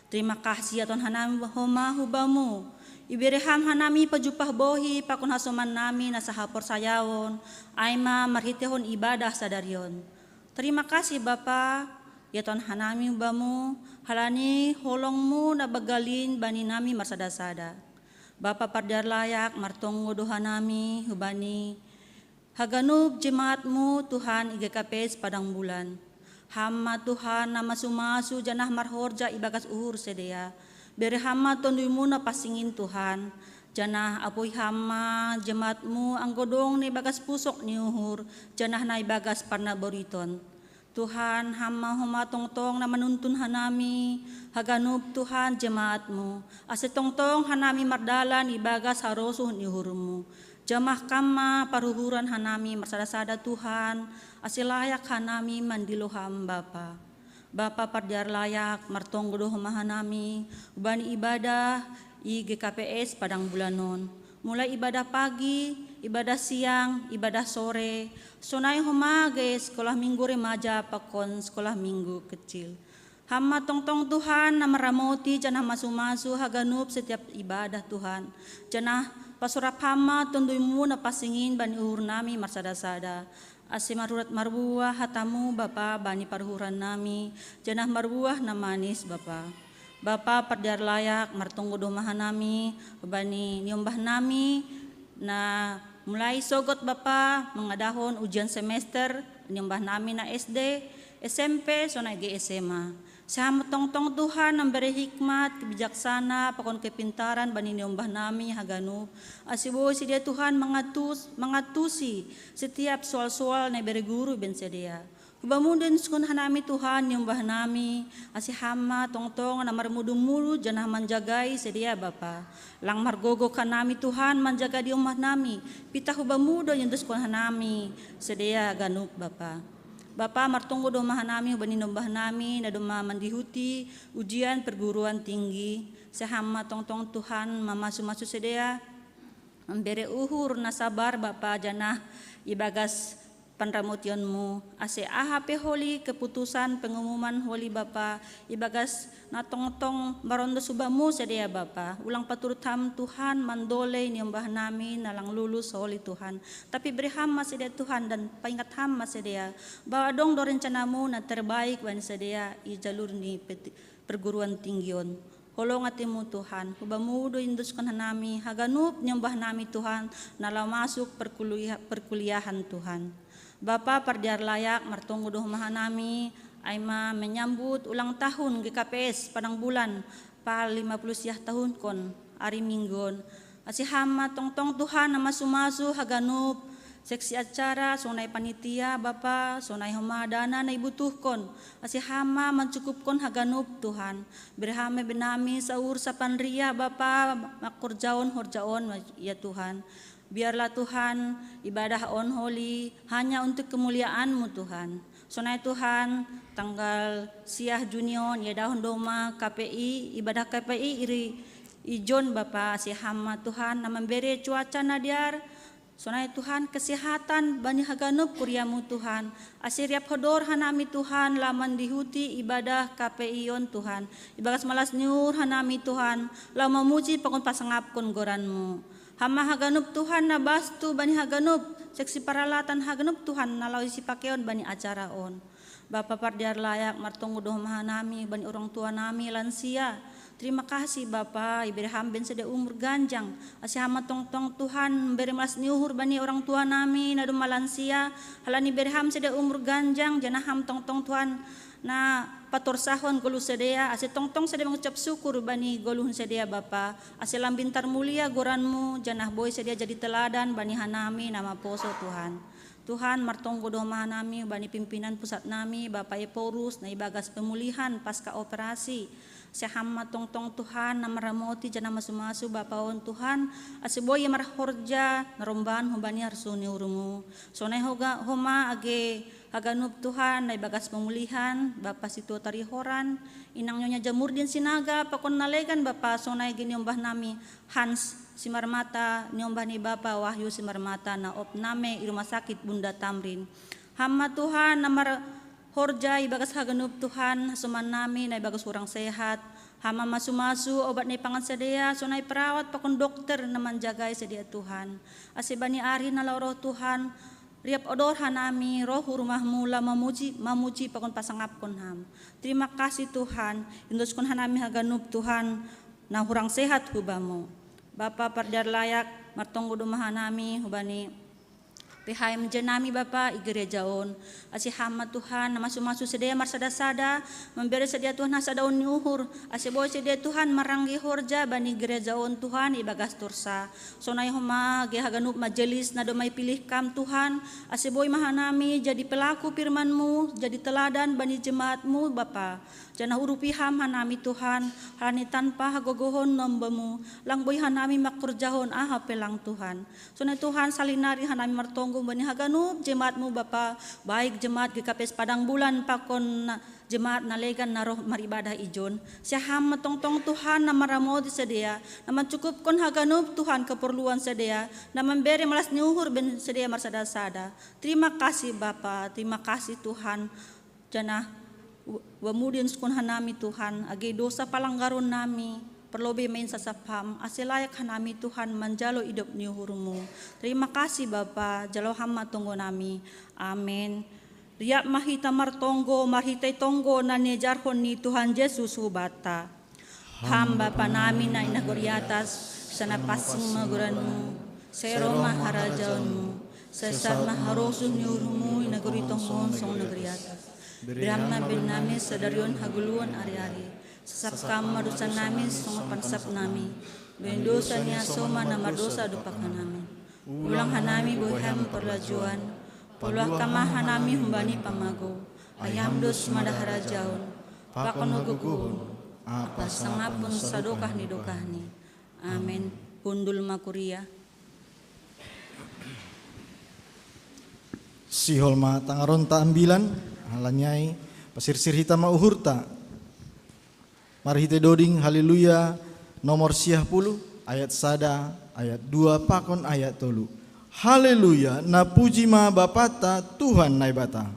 Terima kasih iatan hanami homa hu Bamu. Ibere Ham hanami pajumpah bohi pakon hasoman nami na sahaporsayaon, ai ma marhitehon ibadah sadari on. Terima kasih Bapa, iatan hanami hu Bamu, halani holong-Mu na banggalin bani nami marsada-sada. Bapa pardear layak, martonggo do hanami hubani haganup jemaat-Mu Tuhan i G K P S Padang Bulan. Ham ma Tuhan na masu-masu janah marhorja ibagas uhur sidea. Bere Ham ma Tonduy-Mu na pansingin Tuhan, janah apui Ham ma jemaat-Mu anggo dong na ibagas pusok ni uhur janah na ibagas parnaboriton. Tuhan, Ham ma homa tongtong na manuntun hanami, haganup Tuhan jemaat-Mu, ase tongtong hanami mardalan ibagas harosuh ni uhur-Mu. Jamahkam ma paruhuran hanami marsada-sada Tuhan, ase layak hanami mandilo Ham Bapa. Bapa pardear layak, martonggo do homa hanami hubani ibadah i G K P S Padang Bulan on. Mulai ibadah pagi, ibadah siang, ibadah sore, sonai homa age sekolah minggu remaja pakon sekolah minggu kecil. Ham ma tongtong Tuhan na maramoti janah masu-masu haganup setiap ibadah Tuhan. Janah pasorap Ham ma Tonduy-Mu na pasingin bani uhur nami marsada-sada. Ase marurat marbuah hata-Mu Bapa bani paruhuran nami, janah marbuah na manis Bapa. Bapa pardear layak, martonggo do ma hanami bani niombah nami na mulai sogot Bapa mangadahon ujian semester, niombah nami na S D, S M P, sonai age S M A. Sai Ham ma tongtong Tuhan na mambere hikmat, kebijaksana, pakon kepintaran bani niombah nami haganup, ase boi sidea Tuhan mangatus, mangatusi setiap soal-soal na ibere guru bahen sidea. Hubamu do iendeshon hanami Tuhan niombah nami, ase Ham ma tongtong na marmudu-mudu janah manjagai sidea Bapa. Lang margogoh hanami Tuhan manjaga niombah nami, pitah hubamu do iendeshon hanami sidea ganup Bapa. Bapa, martonggo do ma hanami hubani niombah nami na domma mandihuti ujian perguruan tinggi. Sai Ham ma tongtong Tuhan mamasu-masu sidea, mambere uhur na sabar Bapa, janah ibagas panramotion-Mu, ase aha pe holi keputusan pengumuman holi Bapa, ibagas na tongtong marondos hubamu sidea Bapa. Ulang paturut Ham Tuhan mandolei niombah nami na lang lulus holi Tuhan. Tapi bere Ham ma sidea Tuhan dan paingat Ham ma sidea bahwa adong do rencana-Mu na terbaik bani sidea i jalur ni peti-, perguruan tinggi on. Holong ate-Mu Tuhan, hubamu do iendeshon hanami haganup niombah nami Tuhan, na laho masuk perkuliah-, perkuliahan Tuhan. Bapa pardear layak, martonggo do ma hanami, ai ma menyambut ulang tahun G K P S Padang Bulan, pal lima puluh siah tahunkon, ari Minggu on. Ase Ham ma tongtong Tuhan na masu-masu haganup seksi acara, sonai panitia Bapa, sonai homa dana na ibutuhkon, ase Ham ma mancukupkon haganup Tuhan. Bere Ham ma be nami sauhur sapan riah Bapa mangkorjahon horja on, ya Tuhan. Biarlah Tuhan, ibadah on holi hanya untuk kemuliaan-Mu Tuhan. Sonai Tuhan, tanggal siah Juni on iadahon do ma K P I, ibadah K P I iri ijon Bapa, ase Ham ma Tuhan na mambere cuaca na dear, sonai Tuhan kesehatan bani haganup kuria-Mu Tuhan, ase riap hodor hanami Tuhan laho mandihuti ibadah K P I on Tuhan, ibagas malas ni uhur hanami Tuhan laho mamuji pakon pasangapkon goran-Mu. Ham ma haganup Tuhan na bastu bani haganup seksi paralatan haganup Tuhan na laho sipakeon bani acara on. Bapa pardear layak, martonggo do ma hanami bani orang tua nami lansia. Terima kasih Bapa, ibere Ham bahen sidea umur ganjang, ase Ham ma tongtong Tuhan mambere malas ni uhur bani orang tua nami na domma lansia, halani ibere Ham sidea umur ganjang, janah Ham tongtong Tuhan na patorsahon goluh sidea, ase tongtong sidea mangucap syukur bani goluhon sidea Bapa, ase lambin tarmulia goran-Mu, janah boi sidea jadi teladan bani hanami na maposo Tuhan. Tuhan, martonggo do ma hanami bani pimpinan pusat nami, Bapa Ephorus, na ibagas pemulihan pasca operasi. Ase Ham ma tongtong Tuhan na maramoti janah masu-masu Bapa on Tuhan, ase boi ia marhorja na romban hubani harus ni uhur-Mu. Sonai hoga-, homa age haganup Tuhan na ibagas pemulihan, Bapa Situo Tarihoran, Inang Nyonya Jamurdin Sinaga, pakon na legan Bapa, sonai age niombah nami Hans Simarmata, niombah ni Bapa Wahyu Simarmata na opname i Rumah Sakit Bunda Tamrin. Ham ma Tuhan na marhorja ibagas haganup Tuhan, hasoman nami na ibagas hurang sehat. Ham ma masu-masu obat na ipangan sidea, sonai perawat pakon dokter na manjagai sidea Tuhan. Ase bani ari na laho roh Tuhan, riap odor hanami roh hu rumah-Mu laho mamuji, mamuji pakon pasangapkon Ham. Terima kasih Tuhan, iendeshon hanami haganup Tuhan na hurang sehat hu Bamu. Bapa pardear layak, martonggo do ma hanami hubani P H M J nami Bapa i gereja on. Ase Ham ma Tuhan na masu-masu sidea marsada-sada, mambere sidea Tuhan hasadaon ni uhur, ase boi sidea Tuhan maranggi horja bani gereja on Tuhan ibagas torsa. Sonai homa age haganup majelis na domma ipilih Kam Tuhan, ase boi ma hanami jadi pelaku firman-Mu, jadi teladan bani jemaat-Mu Bapa. Janah urupi Ham hanami Tuhan, halani tanpa hagogohon nomba-Mu, lang boi hanami mangkorjahon aha pe lang Tuhan. Sonai Tuhan, salinari hanami martonggo Umbani haganup jemaat-Mu Bapa, baik jemaat G K P S Padang Bulan pakon na-, jemaat na legan na roh maribadah ijon. Siaha ma tongtong Tuhan na maramoti sidea, na mancukupkon haganup Tuhan keperluan sidea, na mambere malas ni uhur ben sidea marsada-sada. Terima kasih Bapa, terima kasih Tuhan. Janah wa-, wa Mu diensuhkon hanami Tuhan, age dosa palanggaron nami, perlobei main sasap Ham, ase layak hanami Tuhan manjalo idop ni uhur-Mu. Terima kasih Bapa, jalo Ham ma tonggo nami. Amen. Riap ma hita martonggo, marhitei tonggo na niejarhon ni Tuhan Jesus hubanta. Ham Bapa nami na i nagori atas, sai na pansing ma goran-Mu, sai ro ma harajaon-Mu, sai sahat ma harosuh ni uhur-Mu i nagori tonga on songon nagori atas. Bere Ham ma bahen nami sadari on hagoluhan ari-ari. Sasap Ham ma dosa nami songon pansasap nami dohot dosa ni hasoman na mardosa dompak hanami. Ulang hanami boi Ham parlajouan, paluahkan ma hanami humbani pamago. Ai Ham do simada harajaon, pakon hagogoon, ampa sangapon sadokah ni dokahni. Amen. Hundul ma kuria. Sihol ma tangaronta ambilan, halani ai pasirsir hita ma uhurta. Marhite doding Haleluya nomor siah puluh, ayat sada, ayat dua pakon ayat tolu. Haleluya, napuji ma Bapanta Tuhan Naibata.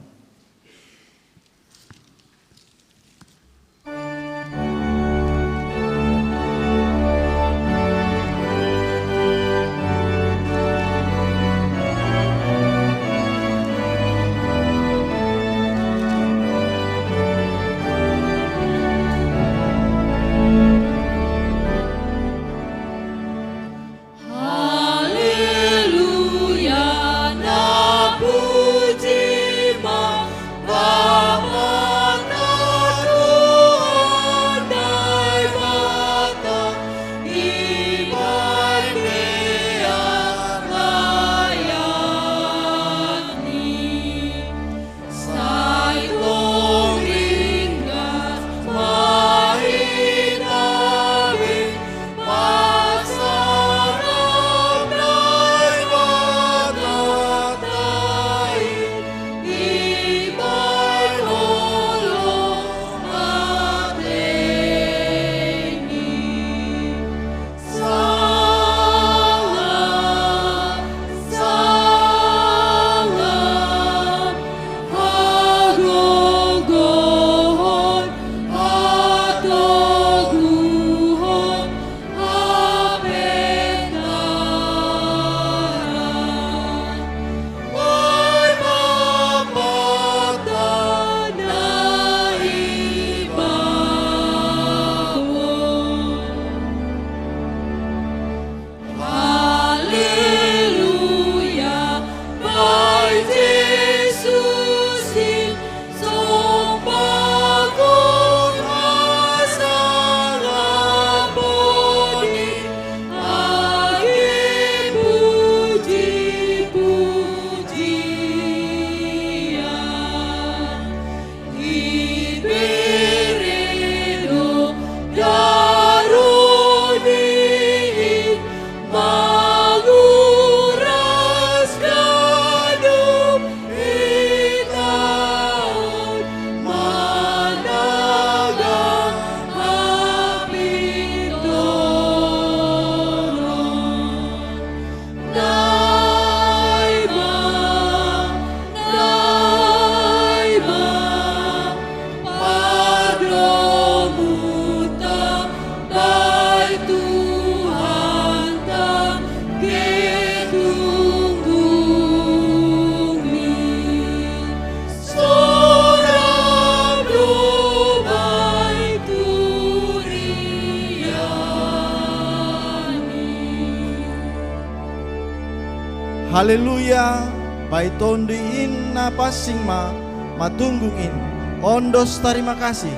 Haleluya, bai Tonduy in na pansing ma, matunggung in, ondos tarima kasih.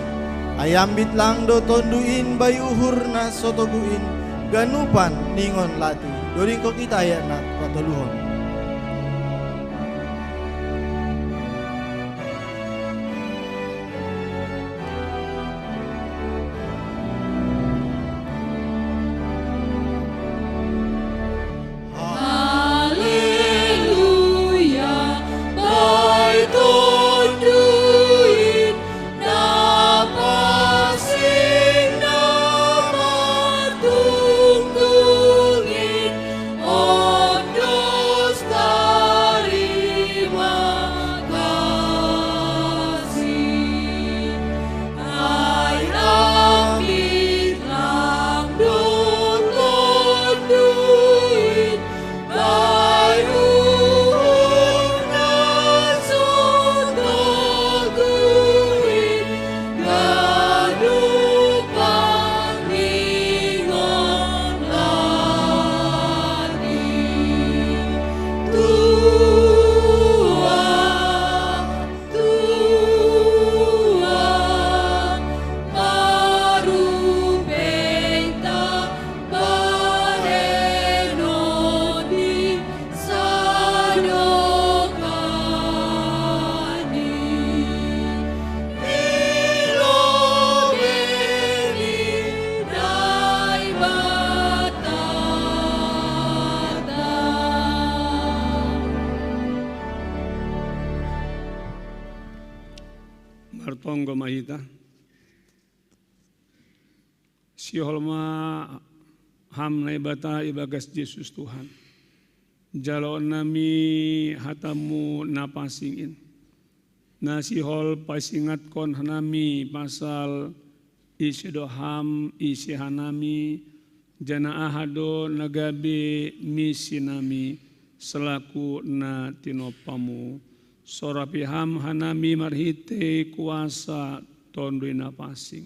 Ai ambit lang do Tonduy in bai uhur na so togu in, ganupan ningon lati. Dodingkon hita ayat na patoluhon. Mahita. Sihol ma ham Naibata ibagas Jesus Tuhan. Jalo nami hatamu na pasingin. Na sihol pasingatkon hanami pasal ise do ham ise hanami, janah aha do na gabe misi nami selaku na tinompamu. Sorapi ham hanami marhitei kuasa Tonduy Na Pasing.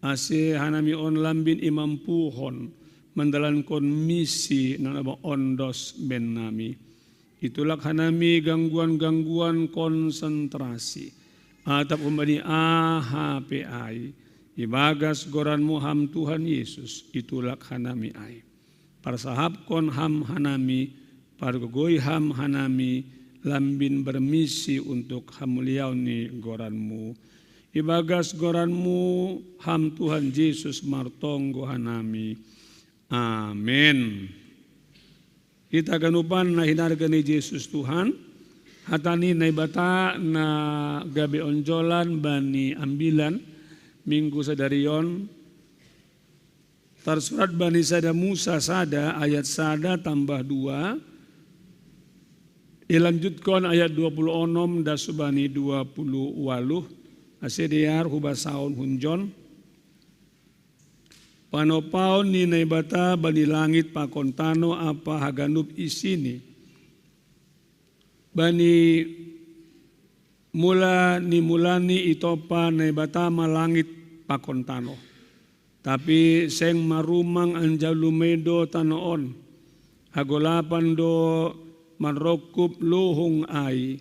Ase hanami on lambin imampuhon mandalankon misi na ondos bennami. Itulak hanami gangguan-gangguan konsentrasi atap humbani aha pe ai, ibagas goranmu ham Tuhan Yesus, itulak hanami ai. Parsahapkon ham hanami, pargogoi ham hanami, lambin bermisi untuk hamuliaon ni goranmu. Ibagas goranmu ham Tuhan Jesus martonggo hanami. Amen. Hita ganupan na hinarga ni Jesus Tuhan, hata ni Naibata na gabe onjolan bani ambilan minggu sadarion, tarsurat bani sada Musa sada ayat sada tambah dua, ilanjutkon ayat dua puluh onom das bani dua puluh waluh, ase dear hubasaon hunjon. Panopaon ni Naibata bani langit pakon tano ampa haganup isini. Bani mula ni mulani itompa Naibata ma langit pakon tano. Tapi seng marumang anjaha lumei do tano on. Hagolapan do manrongkup luhung ai,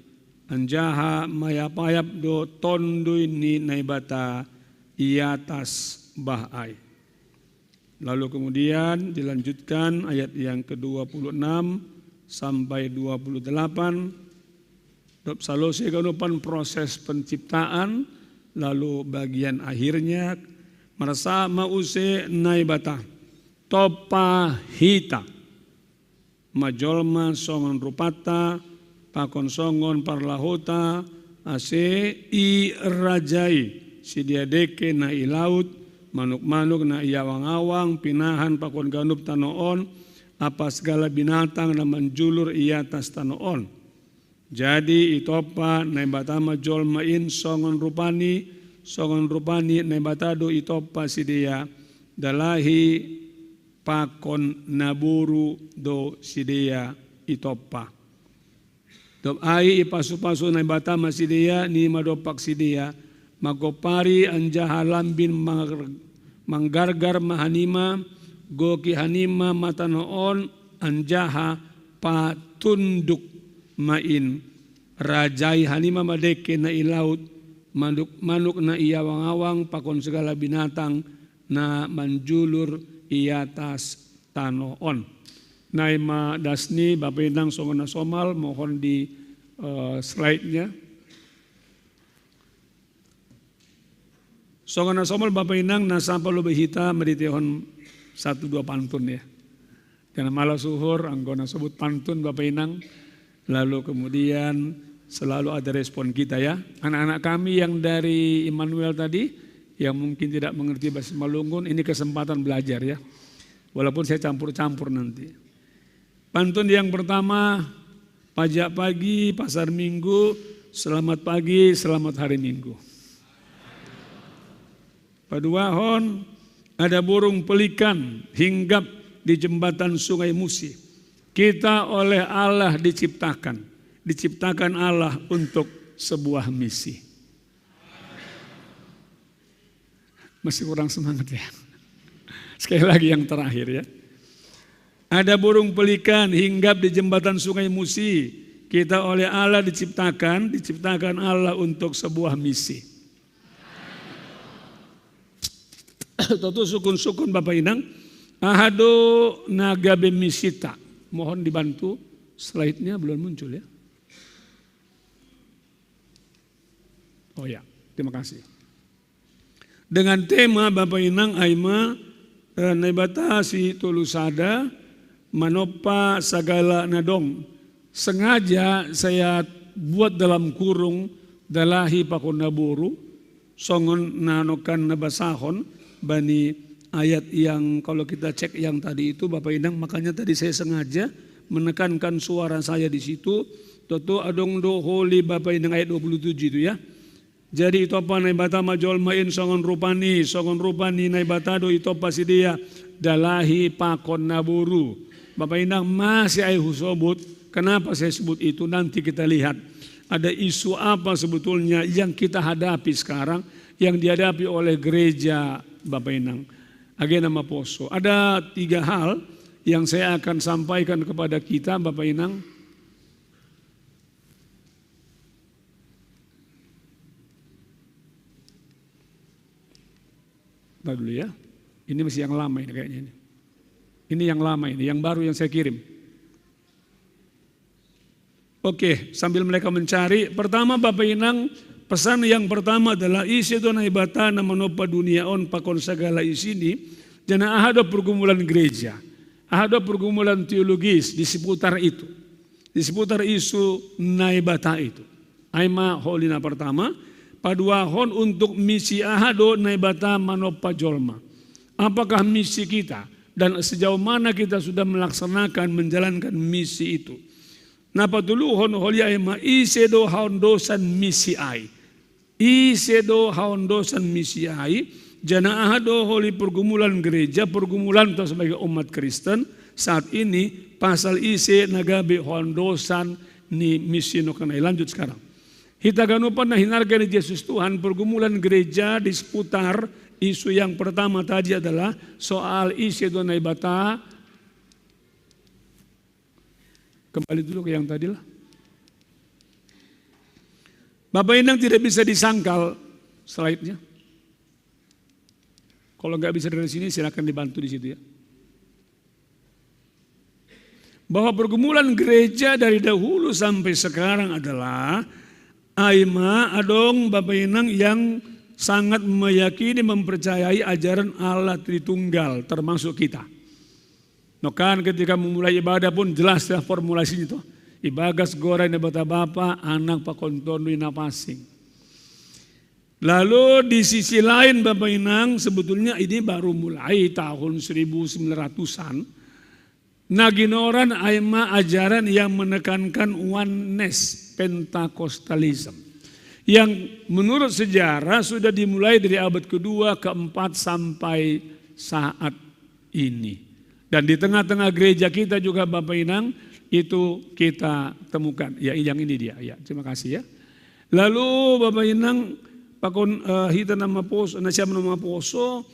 anjaha mayapayap do Tonduy ni Naibata i atas bah ai. Lalu kemudian dilanjutkan ayat yang kedua puluh enam sampai dua puluh delapan. Dob salose ganupan proses penciptaan, lalu bagian akhirnya, marsahat ma use Naibata, tompa hita ma jolma songon rupanta pakon songon parlahouta, ase irajai sidea dengke na i laut, manuk-manuk na i awang-awang, pinahan pakon ganup tano on, ampa segala binatang na manjulur i atas tano on. Jadi itompa Naibata ma jolma in songon rupani, songon rupani Naibata do itompa sidea, dalahi pakon naboru do sidea itompa. Dob ai ipasu-pasu Naibata ma sidea, nini ma dompak sidea, mangompari anjaha lambin manggar-, manggargar ma hanima, goki hanima ma tano on, anjaha patunduk ma in. Rajai hanima ma dengke na i laut, manuk-manuk na i awang-awang pakon segala binatang na manjulur i atas tano on. Nai ma das ni Bapa Inang songon na somal, mohon di, eh, slide-nya. Songon na somal Bapa Inang, na sampal lobei hita marhiteihon satu dua pantun ya. Jangan malas uhur, anggo na sebut pantun Bapa Inang, lalu kemudian selalu ada respon kita ya. Anak-anak kami yang dari Immanuel tadi, yang mungkin tidak mengerti bahasa Malungun, ini kesempatan belajar ya. Walaupun saya campur-campur nanti. Pantun yang pertama, pajak pagi, pasar minggu, selamat pagi, selamat hari Minggu. Paduahon, ada burung pelikan hinggap di jembatan Sungai Musi. Kita oleh Allah diciptakan, diciptakan Allah untuk sebuah misi. Masih kurang semangat ya. Sekali lagi yang terakhir ya. Ada burung pelikan hinggap di jembatan Sungai Musi. Kita oleh Allah diciptakan, diciptakan Allah untuk sebuah misi. Toto sukun-sukun Bapa Inang, aha do na gabe misita. Mohon dibantu, slide-nya belum muncul ya. Oh ya, terima kasih. Dengan tema Bapa Inang ai ma, eh, Naibata sitolu sada, manompa sagala na dong. Sengaja saya buat dalam kurung dalahi pakon naboru, Songon nanokan nabasahon bani ayat yang kalau kita cek yang tadi itu Bapak Inang, makanya tadi saya sengaja menekankan suara saya di situ. Toto adong do holi Bapak Inang ayat dua puluh tujuh itu ya. Jadi itopa Naibata ma jolma in songon rupani, songon rupani Naibata do itopa sidea, dalahi pakon naboru. Bapak Inang, masih ai husobut. Kenapa saya sebut itu? Nanti kita lihat ada isu apa sebetulnya yang kita hadapi sekarang, yang dihadapi oleh gereja Bapak Inang. Agena maposo. Ada tiga hal yang saya akan sampaikan kepada kita Bapak Inang. Ntar dulu ya. Ini masih yang lama ini kayaknya ini. Ini yang lama ini, yang baru yang saya kirim. Oke, sambil mereka mencari, pertama Bapak Inang, pesan yang pertama adalah isi do Naibata na manopa dunia on pakon sagala isini, janah aha do pergumulan gereja, aha do pergumulan teologis di seputar itu, di seputar isu Naibata itu. Ai ma holi na pertama, paduahon untuk misi aha do Naibata manopa jolma. Apakah misi kita dan sejauh mana kita sudah melaksanakan menjalankan misi itu? Na patoluhon holi ai ma ise do haondosan misi ai. Ise do haondosan misi ai, janah aha do holi pergumulan gereja, pergumulan ta sebagai umat Kristen saat ini, pasal ise na gabe haondosan ni misi nongkan ai. Lanjut sekarang. Hita ganupan na hinarga ni Jesus Tuhan, pergumulan gereja di seputar isu yang pertama tadi adalah soal ise do Naibata. Kembali dulu ke yang tadi lah. Bapak Inang tidak bisa disangkal slide-nya. Kalau nggak bisa dari sini silakan dibantu di situ ya. Bahwa pergumulan gereja dari dahulu sampai sekarang adalah ai ma adong Bapak Inang yang sangat meyakini, mempercayai ajaran Allah Tritunggal, termasuk kita. Nongkan ketika memulai ibadah pun jelas ya formulasinya tuh. Ibagas goran Naibata Bapa, Anak pakon Tonduy Napansing. Lalu di sisi lain Bapak Inang, sebetulnya ini baru mulai tahun seribu sembilan ratusan. Na ginoran ai ma ajaran yang menekankan oneness, Pentecostalism. Yang menurut sejarah sudah dimulai dari abad kedua, keempat sampai saat ini. Dan di tengah-tengah gereja kita juga Bapak Inang itu kita temukan. Ya, yang ini dia. Ya, terima kasih ya. Lalu Bapak Inang pakon eh, hita na mapos, na siam na maposo,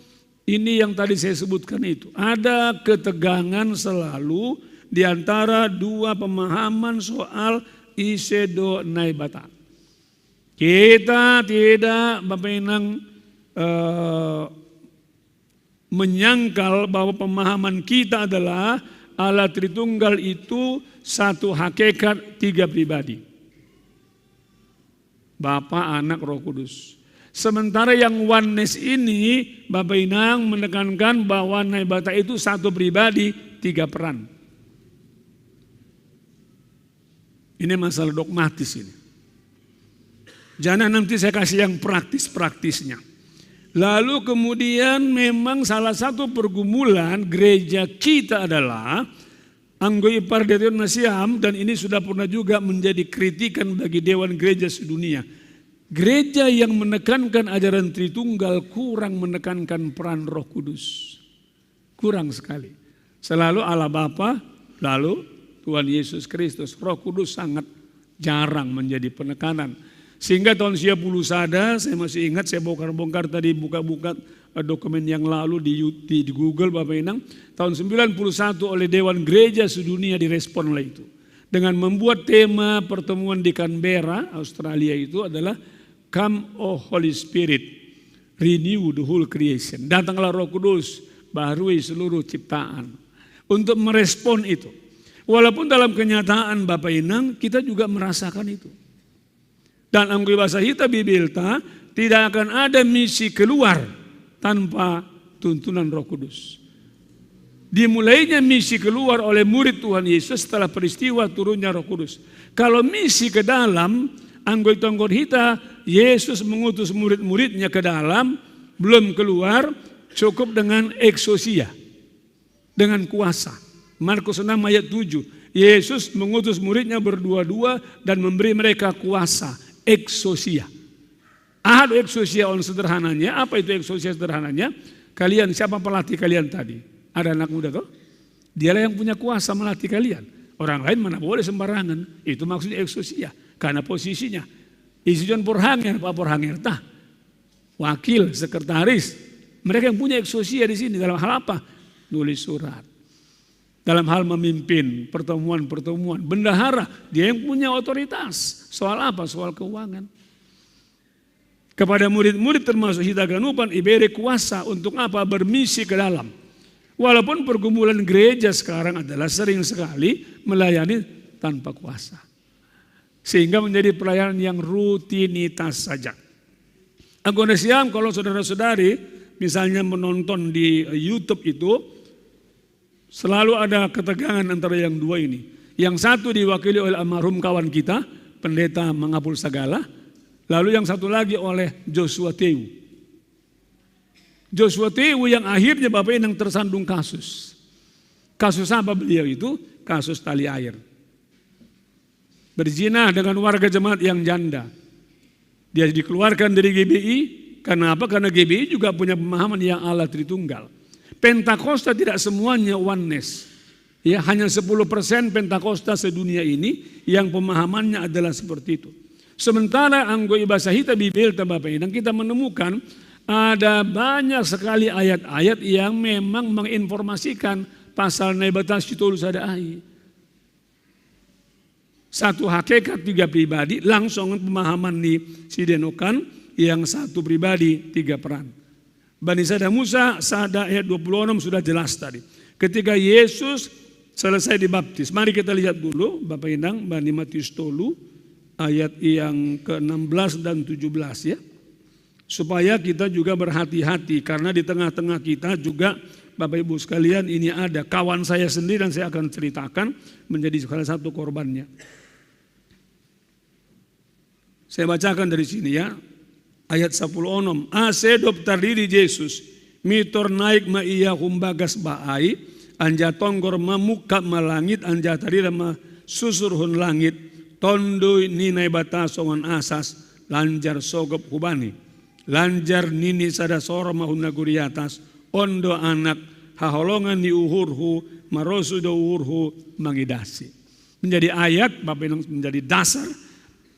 ini yang tadi saya sebutkan itu. Ada ketegangan selalu di antara dua pemahaman soal ise do Naibata. Kita tidak Bapak Inang eh, menyangkal bahwa pemahaman kita adalah Allah Tritunggal itu satu hakikat tiga pribadi. Bapa, Anak, Roh Kudus. Sementara yang oneness ini, Bapak Inang menekankan bahwa Naibata itu satu pribadi, tiga peran. Ini masalah dogmatis ini. Jangan nanti saya kasih yang praktis-praktisnya. Lalu kemudian memang salah satu pergumulan gereja kita adalah anggo ipar di tion na siam, dan ini sudah pernah juga menjadi kritikan bagi Dewan Gereja sedunia. Gereja yang menekankan ajaran Tritunggal kurang menekankan peran Roh Kudus. Kurang sekali. Selalu Allah Bapa, lalu Tuhan Yesus Kristus. Roh Kudus sangat jarang menjadi penekanan. Sehingga tahun sia puluh sada, saya masih ingat, saya bongkar-bongkar tadi, buka-buka eh, dokumen yang lalu di, di, di Google Bapak Inang. Tahun sembilan puluh satu oleh Dewan Gereja Sedunia direspon oleh itu. Dengan membuat tema pertemuan di Canberra, Australia itu adalah Come, O Holy Spirit, renew the whole creation. Datanglah Roh Kudus, baharui seluruh ciptaan. Untuk merespon itu. Walaupun dalam kenyataan Bapak Inang, kita juga merasakan itu. Dan anggo ibasa hita Bibelta, tidak akan ada misi keluar tanpa tuntunan Roh Kudus. Dimulainya misi keluar oleh murid Tuhan Yesus setelah peristiwa turunnya Roh Kudus. Kalau misi ke dalam, Anggo tonggor hita, Yesus mengutus murid-muridnya ke dalam, belum keluar, cukup dengan exousia, dengan kuasa. Markus enam ayat tujuh, Yesus mengutus muridnya berdua-dua dan memberi mereka kuasa, exousia. Ahad exousia on sederhananya, apa itu exousia sederhananya? Kalian, siapa pelatih kalian tadi? Ada anak muda tuh? Dialah yang punya kuasa melatih kalian. Orang lain mana boleh sembarangan. Itu maksudnya exousia. Karena posisinya. Isi John Porhanger, Pak Porhanger tah. Wakil, sekretaris. Mereka yang punya exousia di sini dalam hal apa? Nulis surat. Dalam hal memimpin pertemuan-pertemuan. Bendahara, dia yang punya otoritas. Soal apa? Soal keuangan. Kepada murid-murid termasuk hita ganupan ibere kuasa untuk apa? Bermisi ke dalam. Walaupun pergumulan gereja sekarang adalah sering sekali melayani tanpa kuasa. Sehingga menjadi pelayanan yang rutinitas saja. Anggo nasiam, kalau saudara-saudari misalnya menonton di YouTube itu, selalu ada ketegangan antara yang dua ini. Yang satu diwakili oleh almarhum kawan kita, Pendeta Mangapul Sagala, lalu yang satu lagi oleh Joshua Teu. Joshua Teu yang akhirnya Bapak Inang tersandung kasus. Kasus apa beliau itu? Kasus tali air. Berzina dengan warga jemaat yang janda. Dia dikeluarkan dari G B I. Karena apa? Karena G B I juga punya pemahaman yang Allah Tritunggal. Pentakosta tidak semuanya oneness. Ya, hanya sepuluh persen Pentakosta sedunia ini yang pemahamannya adalah seperti itu. Sementara anggo i basa hita Bibelta Bapak Inang, kita menemukan ada banyak sekali ayat-ayat yang memang menginformasikan pasal Naibata Sitolu Sada Ai. Satu hakikat tiga pribadi, langsung pemahaman ni sidenokan yang satu pribadi tiga peran. Bani Sada Musa, Sada ayat dua puluh enam sudah jelas tadi. Ketika Yesus selesai dibaptis. Mari kita lihat dulu Bapak Inang, Bani Matius tolu ayat yang ke enam belas dan tujuh belas ya. Supaya kita juga berhati-hati karena di tengah-tengah kita juga Bapak Ibu sekalian ini ada kawan saya sendiri dan saya akan ceritakan menjadi salah satu korbannya. Saya bacakan dari sini ya. Ayat sepuluh onom. Ase dob tardidi Jesus, mitor naik ma ia humbagas baai, anja tonggor mamukka ma langit anja tarida ma susur hun langit, tondui ni Naibata songon asas, lanjar sogop hubani. Lanjar nini sada soro ma hun nagori atas, on do anak, haholongan ni uhurhu, marosu do uhurhu, mangidasi. Menjadi ayat, Bapak Inang, menjadi dasar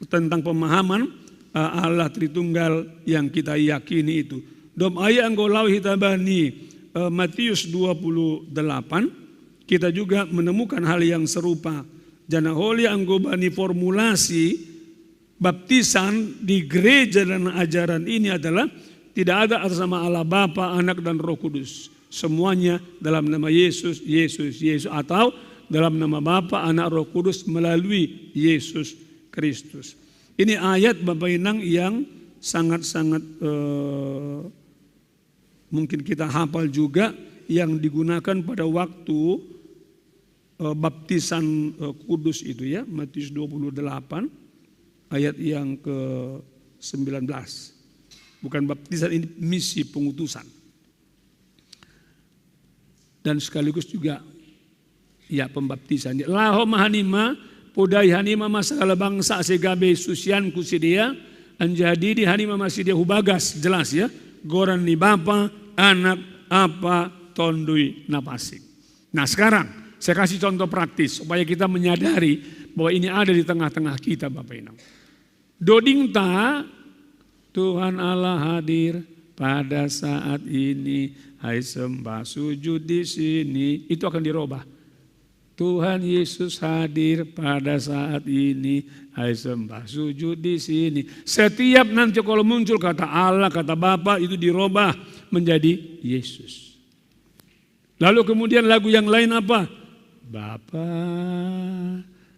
tentang pemahaman uh, Allah Tritunggal yang kita yakini itu. Dom ayat anggo lau hita bani uh, Matius dua puluh delapan, kita juga menemukan hal yang serupa. Jana holi anggo bani formulasi baptisan di gereja dan ajaran ini adalah tidak ada atas nama Allah Bapa, Anak dan Roh Kudus. Semuanya dalam nama Yesus, Yesus, Yesus atau dalam nama Bapa, Anak, Roh Kudus melalui Yesus Kristus. Ini ayat Bapak Inang yang sangat-sangat eh, mungkin kita hafal juga yang digunakan pada waktu eh, baptisan eh, kudus itu ya, Matius dua puluh delapan ayat yang ke sembilan belas. Bukan baptisan, ini misi pengutusan. Dan sekaligus juga ya pembaptisan. Laho ma hanima, podai hanima ma sagala bangsa ase gabe susianku sidea, anjaha didi hanima ma sidea hubagas, jelas ya, goran ni Bapa, Anak, Apa, Tondui na pasik. Nah sekarang saya kasih contoh praktis supaya kita menyadari bahwa ini ada di tengah-tengah kita Bapak Inang. Dodingta Tuhan Allah hadir pada saat ini. Hai sembah sujud di sini. Itu akan dirubah. Tuhan Yesus hadir pada saat ini. Hai sembah sujud di sini. Setiap nanti kalau muncul kata Allah, kata Bapa itu dirubah menjadi Yesus. Lalu kemudian lagu yang lain apa? Bapa,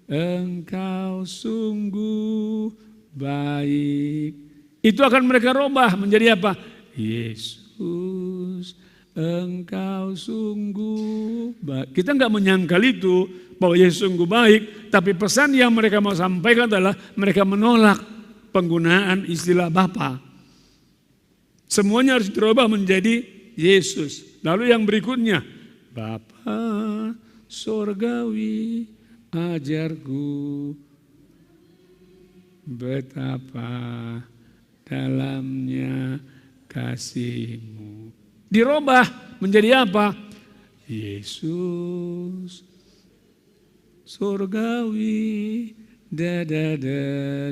engkau sungguh baik. Itu akan mereka robah menjadi apa? Yesus, engkau sungguh baik. Kita nggak menyangkal itu bahwa Yesus sungguh baik, tapi pesan yang mereka mau sampaikan adalah mereka menolak penggunaan istilah Bapa. Semuanya harus dirubah menjadi Yesus. Lalu yang berikutnya, Bapa sorgawi, ajarku betapa dalamnya kasihmu. Dirubah menjadi apa? Yesus sorgawi, da, da, da,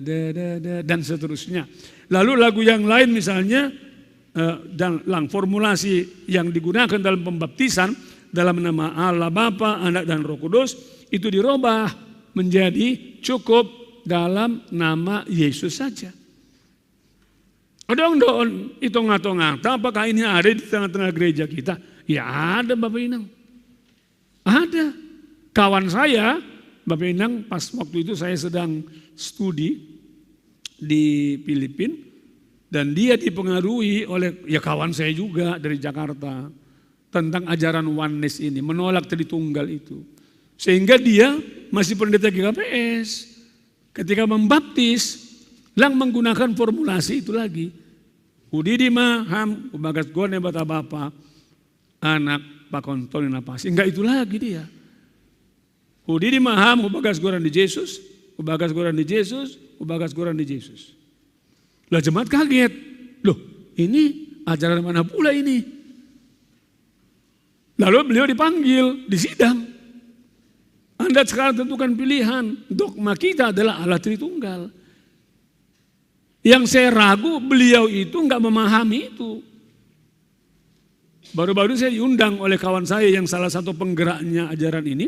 da, da, da, dan seterusnya. Lalu lagu yang lain misalnya, eh, dan lang formulasi yang digunakan dalam pembaptisan dalam nama Allah Bapa, Anak, dan Roh Kudus itu dirubah menjadi cukup dalam nama Yesus saja. Ada yang doon itu ngato-ngato, apakah ini ada di tengah-tengah gereja kita? Ya ada, Bapak Inang. Ada. Kawan saya, Bapak Inang, pas waktu itu saya sedang studi di Filipin, dan dia dipengaruhi oleh, ya, kawan saya juga dari Jakarta, tentang ajaran oneness ini, menolak Tritunggal itu. Sehingga dia masih pendeta G K P S. Ketika membaptis, lang menggunakan formulasi itu lagi. Hudidi ma ham hubagas gone bata Bapa, Anak, pakontonin na pasi. Enggak itu lagi dia. Hudidi ma ham hubagas goran di Jesus, hubagas goran di Jesus, hubagas goran di Jesus. Lah, jemaat kaget. Loh, ini ajaran mana pula ini? Lalu beliau dipanggil di sidang. Anda sekarang tentukan pilihan. Dogma kita adalah Allah Tritunggal. Yang saya ragu, beliau itu nggak memahami itu. Baru-baru saya diundang oleh kawan saya yang salah satu penggeraknya ajaran ini.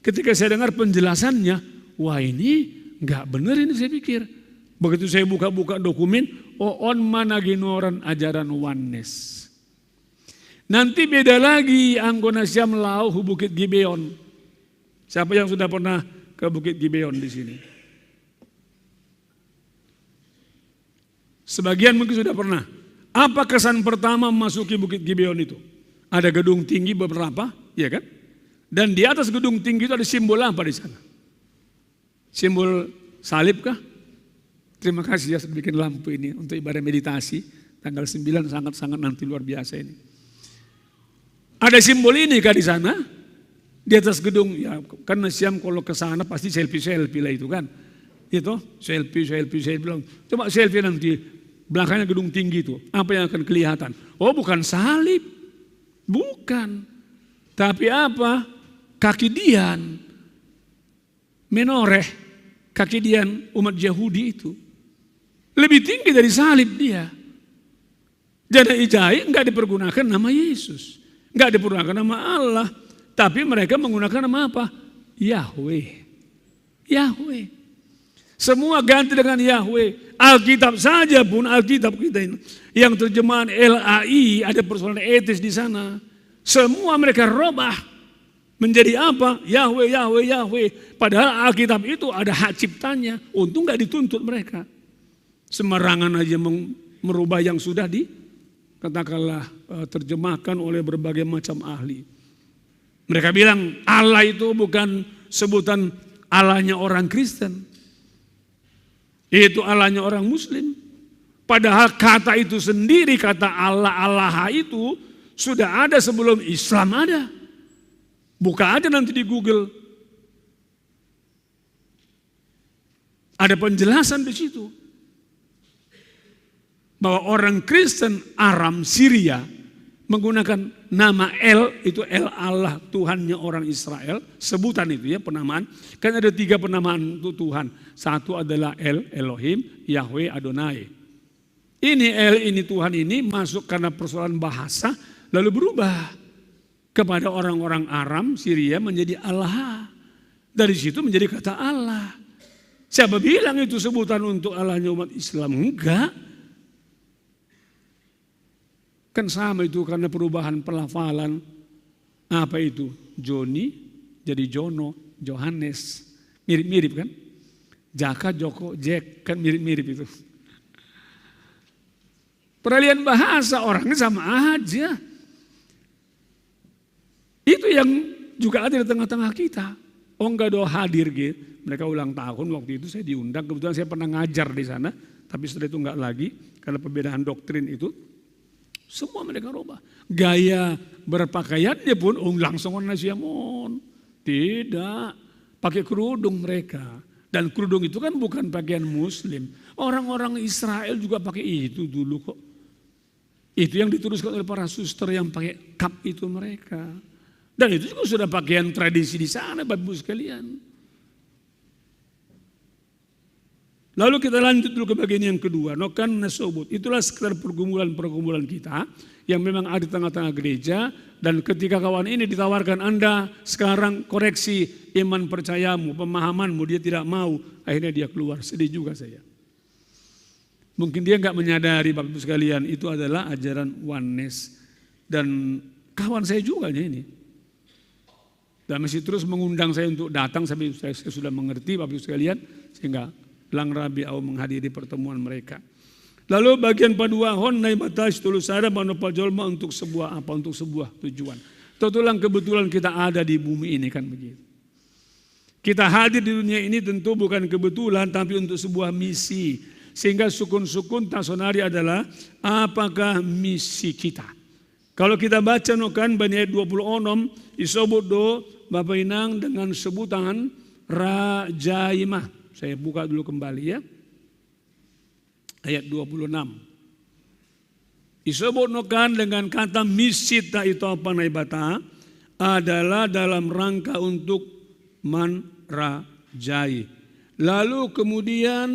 Ketika saya dengar penjelasannya, wah, ini nggak benar ini, saya pikir. Begitu saya buka-buka dokumen, oon ma na ginoran ajaran oneness. Nanti beda lagi anggona siam laho hu Bukit Gibeon. Siapa yang sudah pernah ke Bukit Gibeon di sini? Sebagian mungkin sudah pernah. Apa kesan pertama memasuki Bukit Gibeon itu? Ada gedung tinggi beberapa, ya kan? Dan di atas gedung tinggi itu ada simbol apa di sana? Simbol salib kah? Terima kasih ya, sudah bikin lampu ini untuk ibadah meditasi tanggal sembilan, sangat-sangat nanti luar biasa ini. Ada simbol ini kah di sana? Di atas gedung, ya, karena siam kalau ke sana pasti selfie-selfie lah itu kan. Itu selfie, selfie, selfie. Bilang, coba selfie nanti belakangnya gedung tinggi itu. Apa yang akan kelihatan? Oh, bukan salib. Bukan. Tapi apa? Kaki Dian. Menoreh, kaki Dian umat Yahudi itu. Lebih tinggi dari salib dia. Jadi ijai nggak dipergunakan nama Yesus. Nggak dipergunakan nama Allah. Tapi mereka menggunakan nama apa? Yahweh. Yahweh. Semua ganti dengan Yahweh. Alkitab saja pun, Alkitab kita ini, yang terjemahan L A I, ada persoalan etis di sana. Semua mereka robah menjadi apa? Yahweh, Yahweh, Yahweh. Padahal Alkitab itu ada hak ciptanya. Untung nggak dituntut mereka. Sembarangan aja meng- merubah yang sudah di, katakanlah, eh, terjemahkan oleh berbagai macam ahli. Mereka bilang Allah itu bukan sebutan Allahnya orang Kristen. Itu Allahnya orang Muslim. Padahal kata itu sendiri, kata Allah, Allah itu sudah ada sebelum Islam ada. Buka aja nanti di Google. Ada penjelasan di situ. Bahwa orang Kristen Aram Syria menggunakan nama El, itu El Allah, Tuhannya orang Israel, sebutan itu ya penamaan. Kan ada tiga penamaan untuk Tuhan. Satu adalah El, Elohim, Yahweh, Adonai. Ini El, ini Tuhan ini masuk karena persoalan bahasa, lalu berubah kepada orang-orang Aram, Syria menjadi Allah. Dari situ menjadi kata Allah. Siapa bilang itu sebutan untuk Allahnya umat Islam? Enggak. Kan sama itu karena perubahan pelafalan. Apa itu? Joni jadi Jono, Johannes. Mirip-mirip kan? Jaka, Joko, Jack, kan mirip-mirip itu. Peralihan bahasa, orangnya sama aja. Itu yang juga ada di tengah-tengah kita. Oh, enggak doh hadir gitu. Mereka ulang tahun, waktu itu saya diundang, kebetulan saya pernah ngajar di sana. Tapi setelah itu enggak lagi, karena perbedaan doktrin itu, semua mereka rubah. Gaya berpakaiannya pun, oh, langsung on Asia Mon. Tidak, pakai kerudung mereka. Dan kerudung itu kan bukan pakaian muslim. Orang-orang Israel juga pakai itu dulu kok. Itu yang diteruskan oleh para suster yang pakai cup itu mereka. Dan itu juga sudah pakaian tradisi di sana, Bapak Ibu sekalian. Lalu kita lanjut dulu ke bagian yang kedua. Nokan nasobut. Itulah sekedar pergumulan-pergumulan kita yang memang ada di tengah-tengah gereja. Dan ketika kawan ini ditawarkan, "Anda sekarang koreksi iman percayamu, pemahamanmu," dia tidak mau. Akhirnya dia keluar. Sedih juga saya. Mungkin dia nggak menyadari, Bapak Ibu sekalian, itu adalah ajaran oneness. Dan kawan saya juga ini. Dan masih terus mengundang saya untuk datang sampai saya, saya sudah mengerti, Bapak Ibu sekalian, sehingga lang rabi au menghadiri pertemuan mereka. Lalu bagian paduahon nai batas tulu sada mano pajolma untuk sebuah apa, untuk sebuah tujuan. Tentulah kebetulan kita ada di bumi ini kan begitu. Kita hadir di dunia ini tentu bukan kebetulan, tapi untuk sebuah misi. Sehingga sukun-sukun tasonari adalah apakah misi kita. Kalau kita baca nokan bani ayat dua puluh onom, isobut do Bapak Inang dengan sebutan rajaimah. Saya buka dulu kembali ya. Ayat dua puluh enam. Isobut nokan dengan kata misi ta itu apa naibata adalah dalam rangka untuk manrajai. Lalu kemudian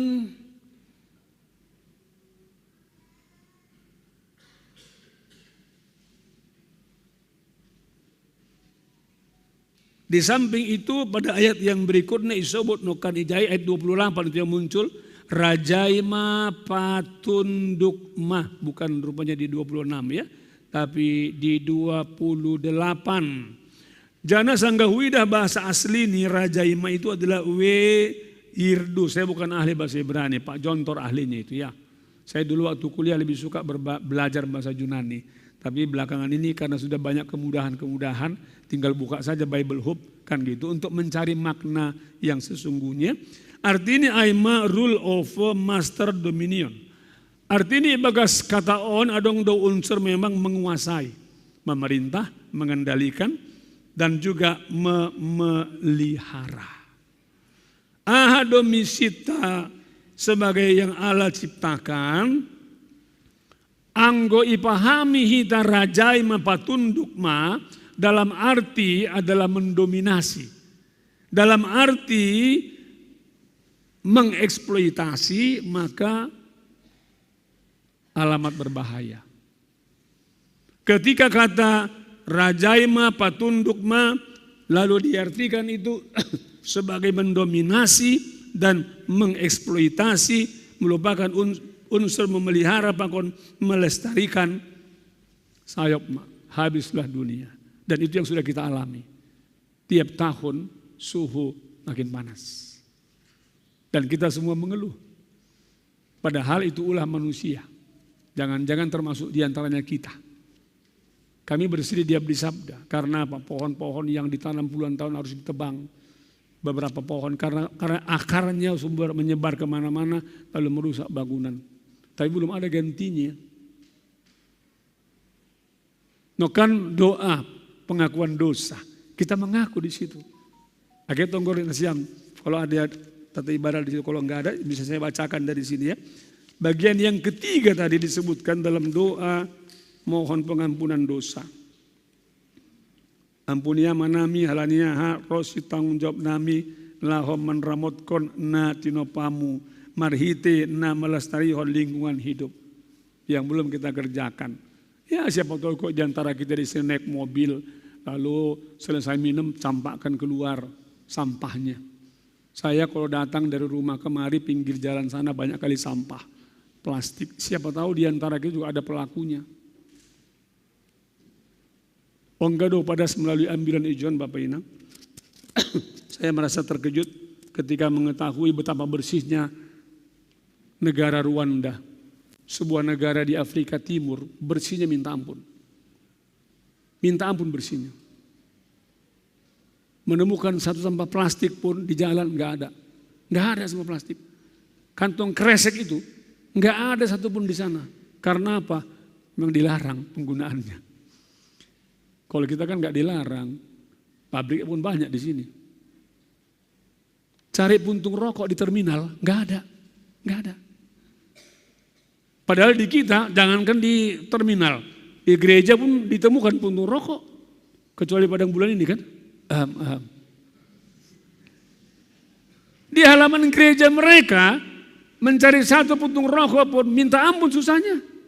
di samping itu pada ayat yang berikutnya isobut nokan ijai ayat dua puluh delapan itu yang muncul rajaima patunduk mah bukan rupanya di dua puluh enam ya tapi di dua puluh delapan. Jana sanggahuidah bahasa asli ini rajaima itu adalah we irdu. Saya bukan ahli bahasa Ibrani, Pak Jontor ahlinya itu ya. Saya dulu waktu kuliah lebih suka belajar bahasa Yunani. Tapi belakangan ini karena sudah banyak kemudahan-kemudahan, tinggal buka saja Bible Hub kan gitu untuk mencari makna yang sesungguhnya. Artinya aima rule of master dominion. Artinya bagas kata on adong do unsur memang menguasai, memerintah, mengendalikan dan juga memelihara. Aha do misita sebagai yang Allah ciptakan, anggo ipahami hita rajaima patunduk ma dalam arti adalah mendominasi. Dalam arti mengeksploitasi maka alamat berbahaya. Ketika kata rajaima patunduk ma lalu diartikan itu sebagai mendominasi dan mengeksploitasi merupakan unsur memelihara pakon melestarikan sayop ma habislah dunia. Dan itu yang sudah kita alami. Tiap tahun suhu makin panas. Dan kita semua mengeluh. Padahal itu ulah manusia. Jangan-jangan termasuk diantaranya kita. Kami bersedih dia beli sabda. Karena apa? Pohon-pohon yang ditanam puluhan tahun harus ditebang. Beberapa pohon karena karena akarnya sumber menyebar kemana-mana lalu merusak bangunan. Tapi belum ada gantinya. No kan doa pengakuan dosa. Kita mengaku di situ. Oke, tonggor siang. Kalau ada tata ibadah di situ, kalau nggak ada, bisa saya bacakan dari sini ya. Bagian yang ketiga tadi disebutkan dalam doa mohon pengampunan dosa. Ampuni ama nami halani aha rosi tanggung jawab nami laho manramotkon na tinopamu marhite na melestarihon lingkungan hidup yang belum kita kerjakan. Ya siapa tahu kok di antara kita di sini naik mobil lalu selesai minum campakkan keluar sampahnya. Saya kalau datang dari rumah kemari pinggir jalan sana banyak kali sampah plastik. Siapa tahu di antara kita juga ada pelakunya. Onggado padas melalui ambilan ijon Bapak Inang. Saya merasa terkejut ketika mengetahui betapa bersihnya negara Rwanda. Sebuah negara di Afrika Timur, bersihnya minta ampun. Minta ampun bersihnya. Menemukan satu sampah plastik pun di jalan nggak ada. Nggak ada sampah plastik. Kantong kresek itu Nggak ada satupun di sana. Karena apa? Memang dilarang penggunaannya. Kalau kita kan nggak dilarang, pabrik pun banyak di sini. Cari puntung rokok di terminal, nggak ada, nggak ada. Padahal di kita, jangankan di terminal, di gereja pun ditemukan puntung rokok, kecuali Padang Bulan ini kan. Aham, aham. Di halaman gereja mereka mencari satu puntung rokok pun minta ampun susahnya.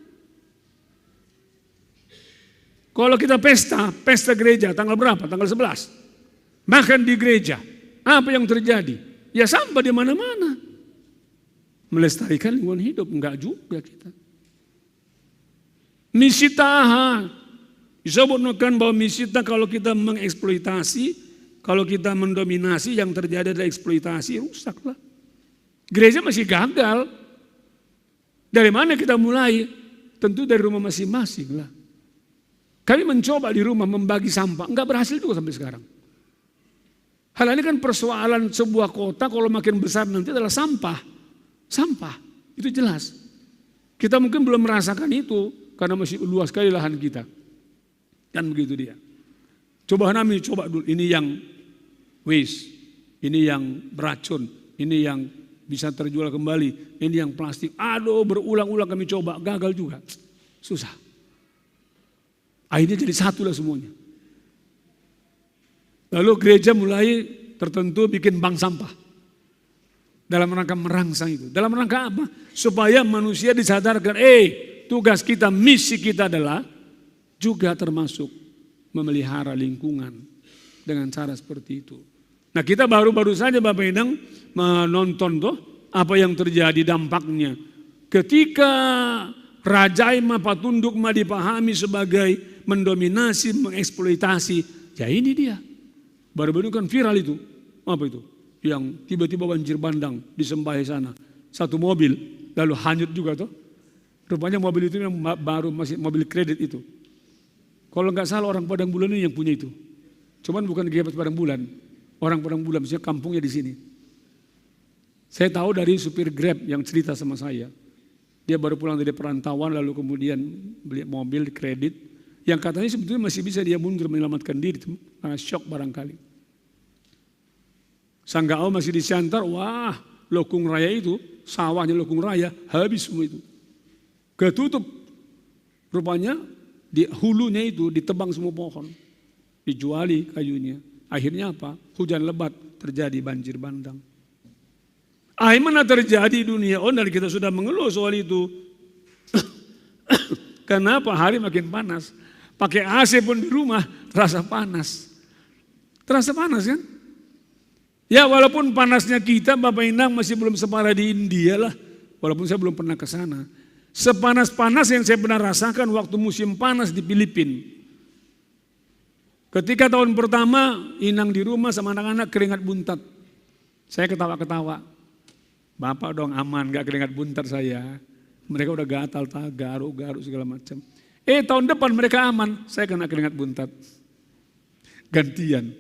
Kalau kita pesta, pesta gereja tanggal berapa? Tanggal sebelas. Makan di gereja. Apa yang terjadi? Ya sampah di mana-mana. Melestarikan lingkungan hidup, enggak juga kita. Misi taha, disebutkan bahwa misi taha kalau kita mengeksploitasi, kalau kita mendominasi, yang terjadi adalah eksploitasi, rusaklah. Gereja masih gagal. Dari mana kita mulai? Tentu dari rumah masing-masing lah. Kami mencoba di rumah membagi sampah, enggak berhasil juga sampai sekarang. Hal ini kan persoalan sebuah kota kalau makin besar nanti adalah sampah. Sampah, itu jelas. Kita mungkin belum merasakan itu karena masih luas sekali lahan kita. Kan begitu dia. Coba nami, coba dulu. Ini yang waste, ini yang beracun, ini yang bisa terjual kembali, ini yang plastik. Aduh, berulang-ulang kami coba, gagal juga. Susah. Akhirnya jadi satu lah semuanya. Lalu gereja mulai tertentu bikin bank sampah. Dalam rangka merangsang itu. Dalam rangka apa? Supaya manusia disadarkan, eh, tugas kita, misi kita adalah juga termasuk memelihara lingkungan dengan cara seperti itu. Nah, kita baru-baru saja Bapak Inang menonton tuh apa yang terjadi dampaknya. Ketika Raja Ima Patunduk Ma dipahami sebagai mendominasi, mengeksploitasi, ya ini dia. Baru-baru kan viral itu. Apa itu? Yang tiba-tiba banjir bandang di Sembahe sana. Satu mobil, lalu hanyut juga tuh. Rupanya mobil itu yang baru, masih mobil kredit itu. Kalau nggak salah orang Padang Bulan ini yang punya itu. Cuman bukan G P S Padang Bulan. Orang Padang Bulan, misalnya kampungnya di sini. Saya tahu dari supir Grab yang cerita sama saya. Dia baru pulang dari perantauan lalu kemudian beli mobil kredit. Yang katanya sebetulnya masih bisa dia mundur menyelamatkan diri karena shock barangkali. Sanggau masih di Siantar, wah, Lokung Raya itu, sawahnya Lokung Raya habis semua itu. Ketutup. Rupanya di hulunya itu ditebang semua pohon. Dijuali kayunya. Akhirnya apa? Hujan lebat, terjadi banjir bandang. Ai mana terjadi dunia on dan kita sudah mengeluh soal itu. Kenapa hari makin panas? Pakai A C pun di rumah terasa panas. Terasa panas kan? Ya walaupun panasnya kita Bapak Inang masih belum separah di India lah. Walaupun saya belum pernah ke sana. Sepanas-panas yang saya pernah rasakan waktu musim panas di Filipina. Ketika tahun pertama Inang di rumah sama anak-anak keringat buntat. Saya ketawa-ketawa. Bapak dong aman gak keringat buntat saya. Mereka udah gatal, garuk-garuk segala macam. Eh tahun depan mereka aman, saya kena keringat buntat. Gantian.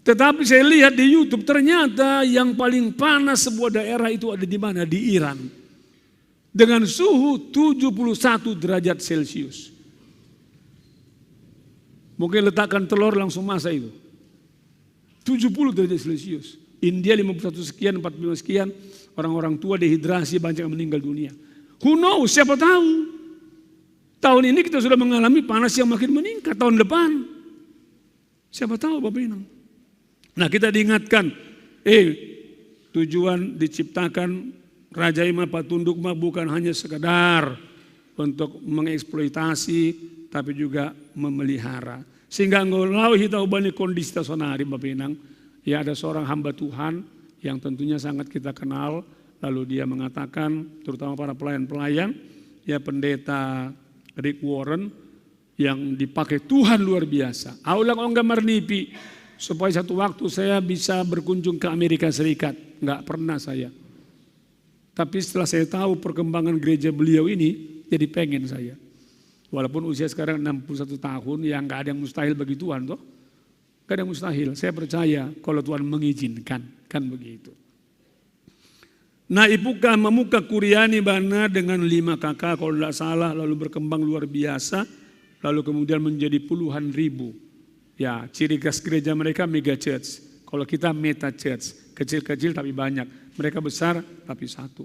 Tetapi saya lihat di YouTube ternyata yang paling panas sebuah daerah itu ada di mana? Di Iran. Dengan suhu tujuh puluh satu derajat Celcius. Mungkin letakkan telur langsung masak itu. Tujuh puluh derajat Celcius. India lima puluh satu sekian, empat puluh lima sekian, orang-orang tua dehidrasi banyak yang meninggal dunia. Who knows, siapa tahu. Tahun ini kita sudah mengalami panas yang makin meningkat tahun depan. Siapa tahu Bapak Inang. Nah kita diingatkan, eh tujuan diciptakan Raja Ima Patunduk mah bukan hanya sekedar untuk mengeksploitasi, tapi juga memelihara. Sehingga ngolao kita ubani kondisi sonari Bapak Inang, ya ada seorang hamba Tuhan yang tentunya sangat kita kenal, lalu dia mengatakan, terutama para pelayan-pelayan, ya pendeta Rick Warren, yang dipakai Tuhan luar biasa. Aulang ongga marnipi supaya satu waktu saya bisa berkunjung ke Amerika Serikat. Nggak pernah saya. Tapi setelah saya tahu perkembangan gereja beliau ini, jadi pengen saya. Walaupun usia sekarang enam puluh satu tahun, ya nggak ada yang mustahil bagi Tuhan toh. Nggak ada yang mustahil. Saya percaya kalau Tuhan mengizinkan, kan begitu. Nah, ipuka mamuka Kuriani bana dengan lima K K kalau tidak salah, lalu berkembang luar biasa, lalu kemudian menjadi puluhan ribu. Ya, ciri khas gereja mereka mega church. Kalau kita meta church, kecil-kecil tapi banyak. Mereka besar tapi satu.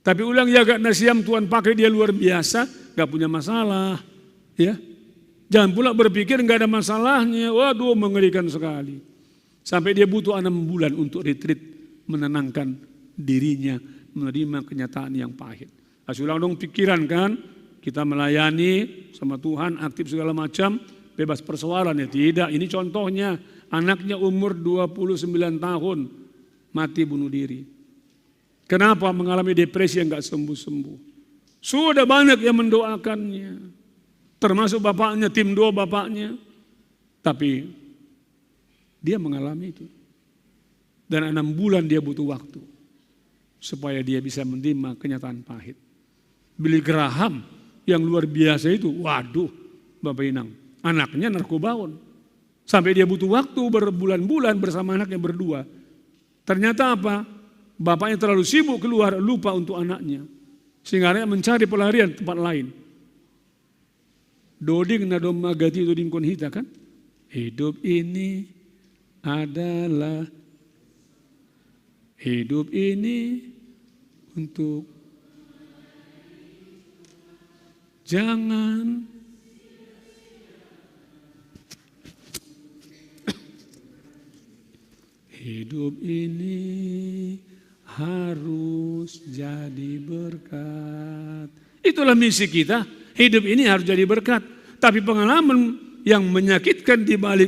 Tapi ulang ya gak nasiam Tuhan pakai dia luar biasa, gak punya masalah. Ya, jangan pula berpikir gak ada masalahnya. Waduh, mengerikan sekali. Sampai dia butuh enam bulan untuk retreat, menenangkan dirinya, menerima kenyataan yang pahit. Kasih ulang dong pikiran kan, kita melayani sama Tuhan, aktif segala macam, bebas persoalan ya tidak. Ini contohnya, anaknya umur dua puluh sembilan tahun, mati bunuh diri. Kenapa? Mengalami depresi yang gak sembuh-sembuh. Sudah banyak yang mendoakannya, termasuk bapaknya, tim doa bapaknya. Tapi dia mengalami itu. Dan enam bulan dia butuh waktu supaya dia bisa menerima kenyataan pahit. Billy Graham yang luar biasa itu, waduh, Bapak Inang, anaknya narkobaon. Sampai dia butuh waktu berbulan-bulan bersama anaknya berdua. Ternyata apa? Bapaknya terlalu sibuk keluar, lupa untuk anaknya. Sehingga anaknya mencari pelarian tempat lain. Doding na dong magati doding kon hita kan? Hidup ini adalah, hidup ini untuk, jangan, hidup ini harus jadi berkat. Itulah misi kita. Hidup ini harus jadi berkat. Tapi pengalaman yang menyakitkan di balik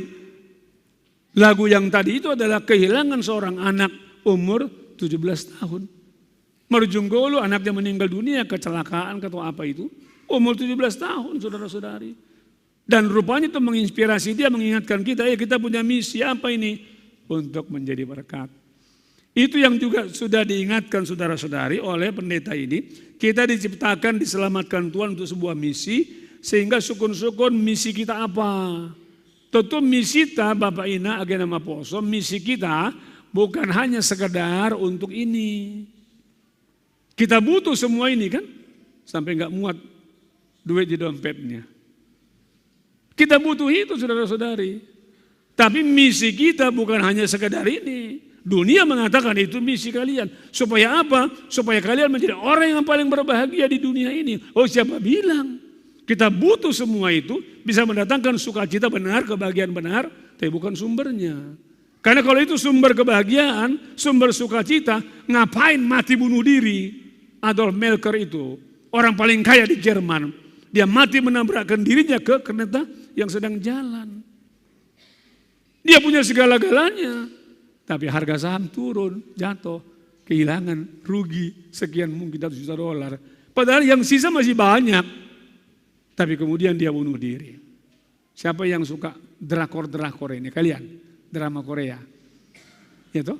lagu yang tadi itu adalah kehilangan seorang anak umur tujuh belas tahun. Marujung golo, anaknya meninggal dunia kecelakaan atau apa itu. Umur tujuh belas tahun, saudara-saudari. Dan rupanya itu menginspirasi dia, mengingatkan kita, ya, kita punya misi apa ini? Untuk menjadi berkat. Itu yang juga sudah diingatkan saudara-saudari oleh pendeta ini. Kita diciptakan, diselamatkan Tuhan untuk sebuah misi, sehingga sukun-sukun misi kita apa? Tentu misi ta Bapak Ina agena maposo, misi kita bukan hanya sekedar untuk ini. Kita butuh semua ini kan, sampai nggak muat duit di dompetnya. Kita butuh itu saudara-saudari. Tapi misi kita bukan hanya sekedar ini. Dunia mengatakan itu misi kalian. Supaya apa? Supaya kalian menjadi orang yang paling berbahagia di dunia ini. Oh, siapa bilang? Kita butuh semua itu, bisa mendatangkan sukacita benar, kebahagiaan benar, tapi bukan sumbernya. Karena kalau itu sumber kebahagiaan, sumber sukacita, ngapain mati bunuh diri? Adolf Melker itu, orang paling kaya di Jerman, dia mati menabrakkan dirinya ke kereta yang sedang jalan. Dia punya segala-galanya, tapi harga saham turun, jatuh, kehilangan, rugi sekian mungkin ratus juta dolar. Padahal yang sisa masih banyak, tapi kemudian dia bunuh diri. Siapa yang suka drakor-drakor ini? Kalian, drama Korea. Ya toh?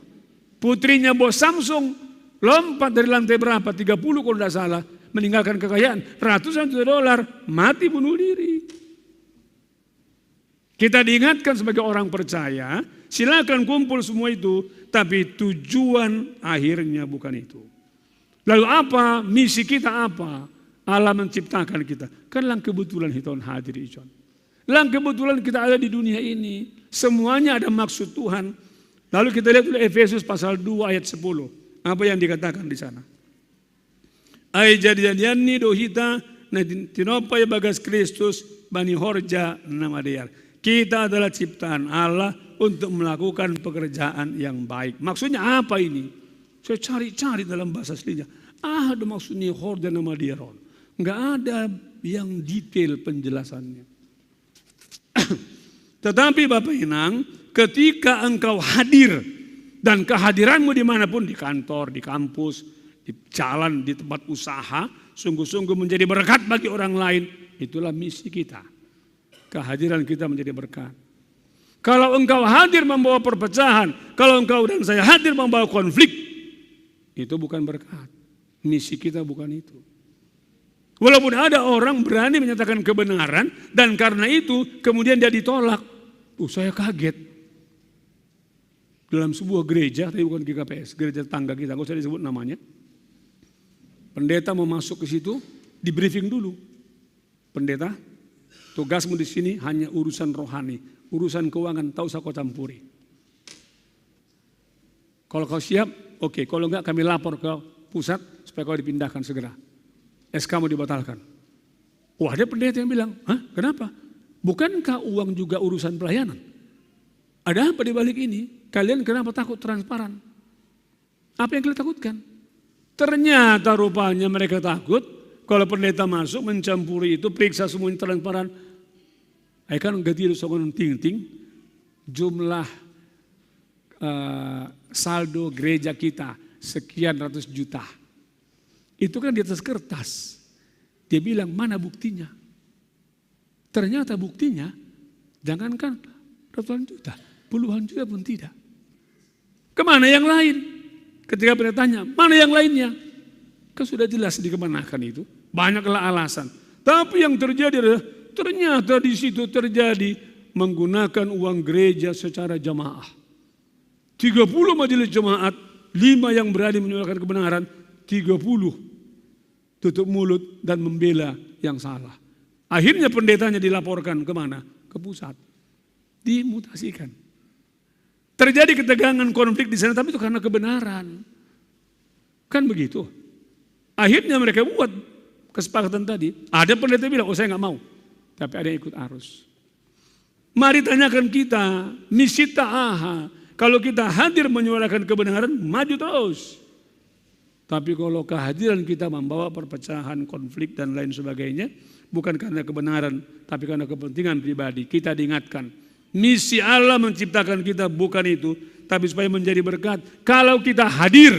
Putrinya bos Samsung lompat dari lantai berapa? Tiga puluh kalau tidak salah, meninggalkan kekayaan ratusan juta dolar, mati bunuh diri. Kita diingatkan sebagai orang percaya, silakan kumpul semua itu, tapi tujuan akhirnya bukan itu. Lalu apa? Misi kita apa? Allah menciptakan kita. Kan lang kebetulan hiton hadir ijon. Lang kebetulan kita ada di dunia ini. Semuanya ada maksud Tuhan. Lalu kita lihat dulu Efesus pasal dua ayat sepuluh. Apa yang dikatakan di sana? Ai jadi-jadian ni do hita na tin-, tinopai bagas Kristus bani horja na madear. Kita adalah ciptaan Allah untuk melakukan pekerjaan yang baik. Maksudnya apa ini? Saya cari-cari dalam bahasa aslinya. Ah, ada maksudnya horja na madear on. Nggak ada yang detail penjelasannya. Tetapi Bapak Inang, ketika engkau hadir dan kehadiranmu dimanapun, di kantor, di kampus, di jalan, di tempat usaha, sungguh-sungguh menjadi berkat bagi orang lain, itulah misi kita. Kehadiran kita menjadi berkat. Kalau engkau hadir membawa perpecahan, kalau engkau dan saya hadir membawa konflik, itu bukan berkat. Misi kita bukan itu. Walaupun ada orang berani menyatakan kebenaran dan karena itu kemudian dia ditolak. Uh, saya kaget. Dalam sebuah gereja, tapi bukan G K P S, gereja tetangga kita, nggak usah disebut namanya. Pendeta mau masuk ke situ, di briefing dulu. "Pendeta, tugasmu di sini hanya urusan rohani, urusan keuangan tak usah kau campuri. Kalau kau siap, oke. Kalau enggak, kami lapor ke pusat supaya kau dipindahkan segera. S K-mu dibatalkan." Wah, ada pendeta yang bilang, "Hah, kenapa? Bukankah uang juga urusan pelayanan? Ada apa di balik ini? Kalian kenapa takut transparan? Apa yang kalian takutkan?" Ternyata rupanya mereka takut kalau pendeta masuk mencampuri itu, periksa semuanya transparan. Ai kan gadi songon tingting, jumlah eh, saldo gereja kita sekian ratus juta. Itu kan di atas kertas. Dia bilang, "Mana buktinya?" Ternyata buktinya, jangankan ratusan juta, puluhan juta pun tidak. Kemana yang lain? Ketika pendeta tanya, "Mana yang lainnya?" Kan sudah jelas dikemanakan itu. Banyaklah alasan. Tapi yang terjadi adalah ternyata di situ terjadi menggunakan uang gereja secara jamaah. Tiga puluh majelis jemaat, lima yang berani menyuarakan kebenaran, tiga puluh tutup mulut dan membela yang salah. Akhirnya pendetanya dilaporkan kemana? Ke pusat. Dimutasikan. Terjadi ketegangan, konflik di sana, tapi itu karena kebenaran. Kan begitu. Akhirnya mereka buat kesepakatan tadi. Ada pendeta bilang, "Oh, saya nggak mau." Tapi ada yang ikut arus. Mari tanyakan kita, misita aha. Kalau kita hadir menyuarakan kebenaran, maju terus. Tapi kalau kehadiran kita membawa perpecahan, konflik, dan lain sebagainya, bukan karena kebenaran, tapi karena kepentingan pribadi, kita diingatkan, misi Allah menciptakan kita bukan itu, tapi supaya menjadi berkat. Kalau kita hadir,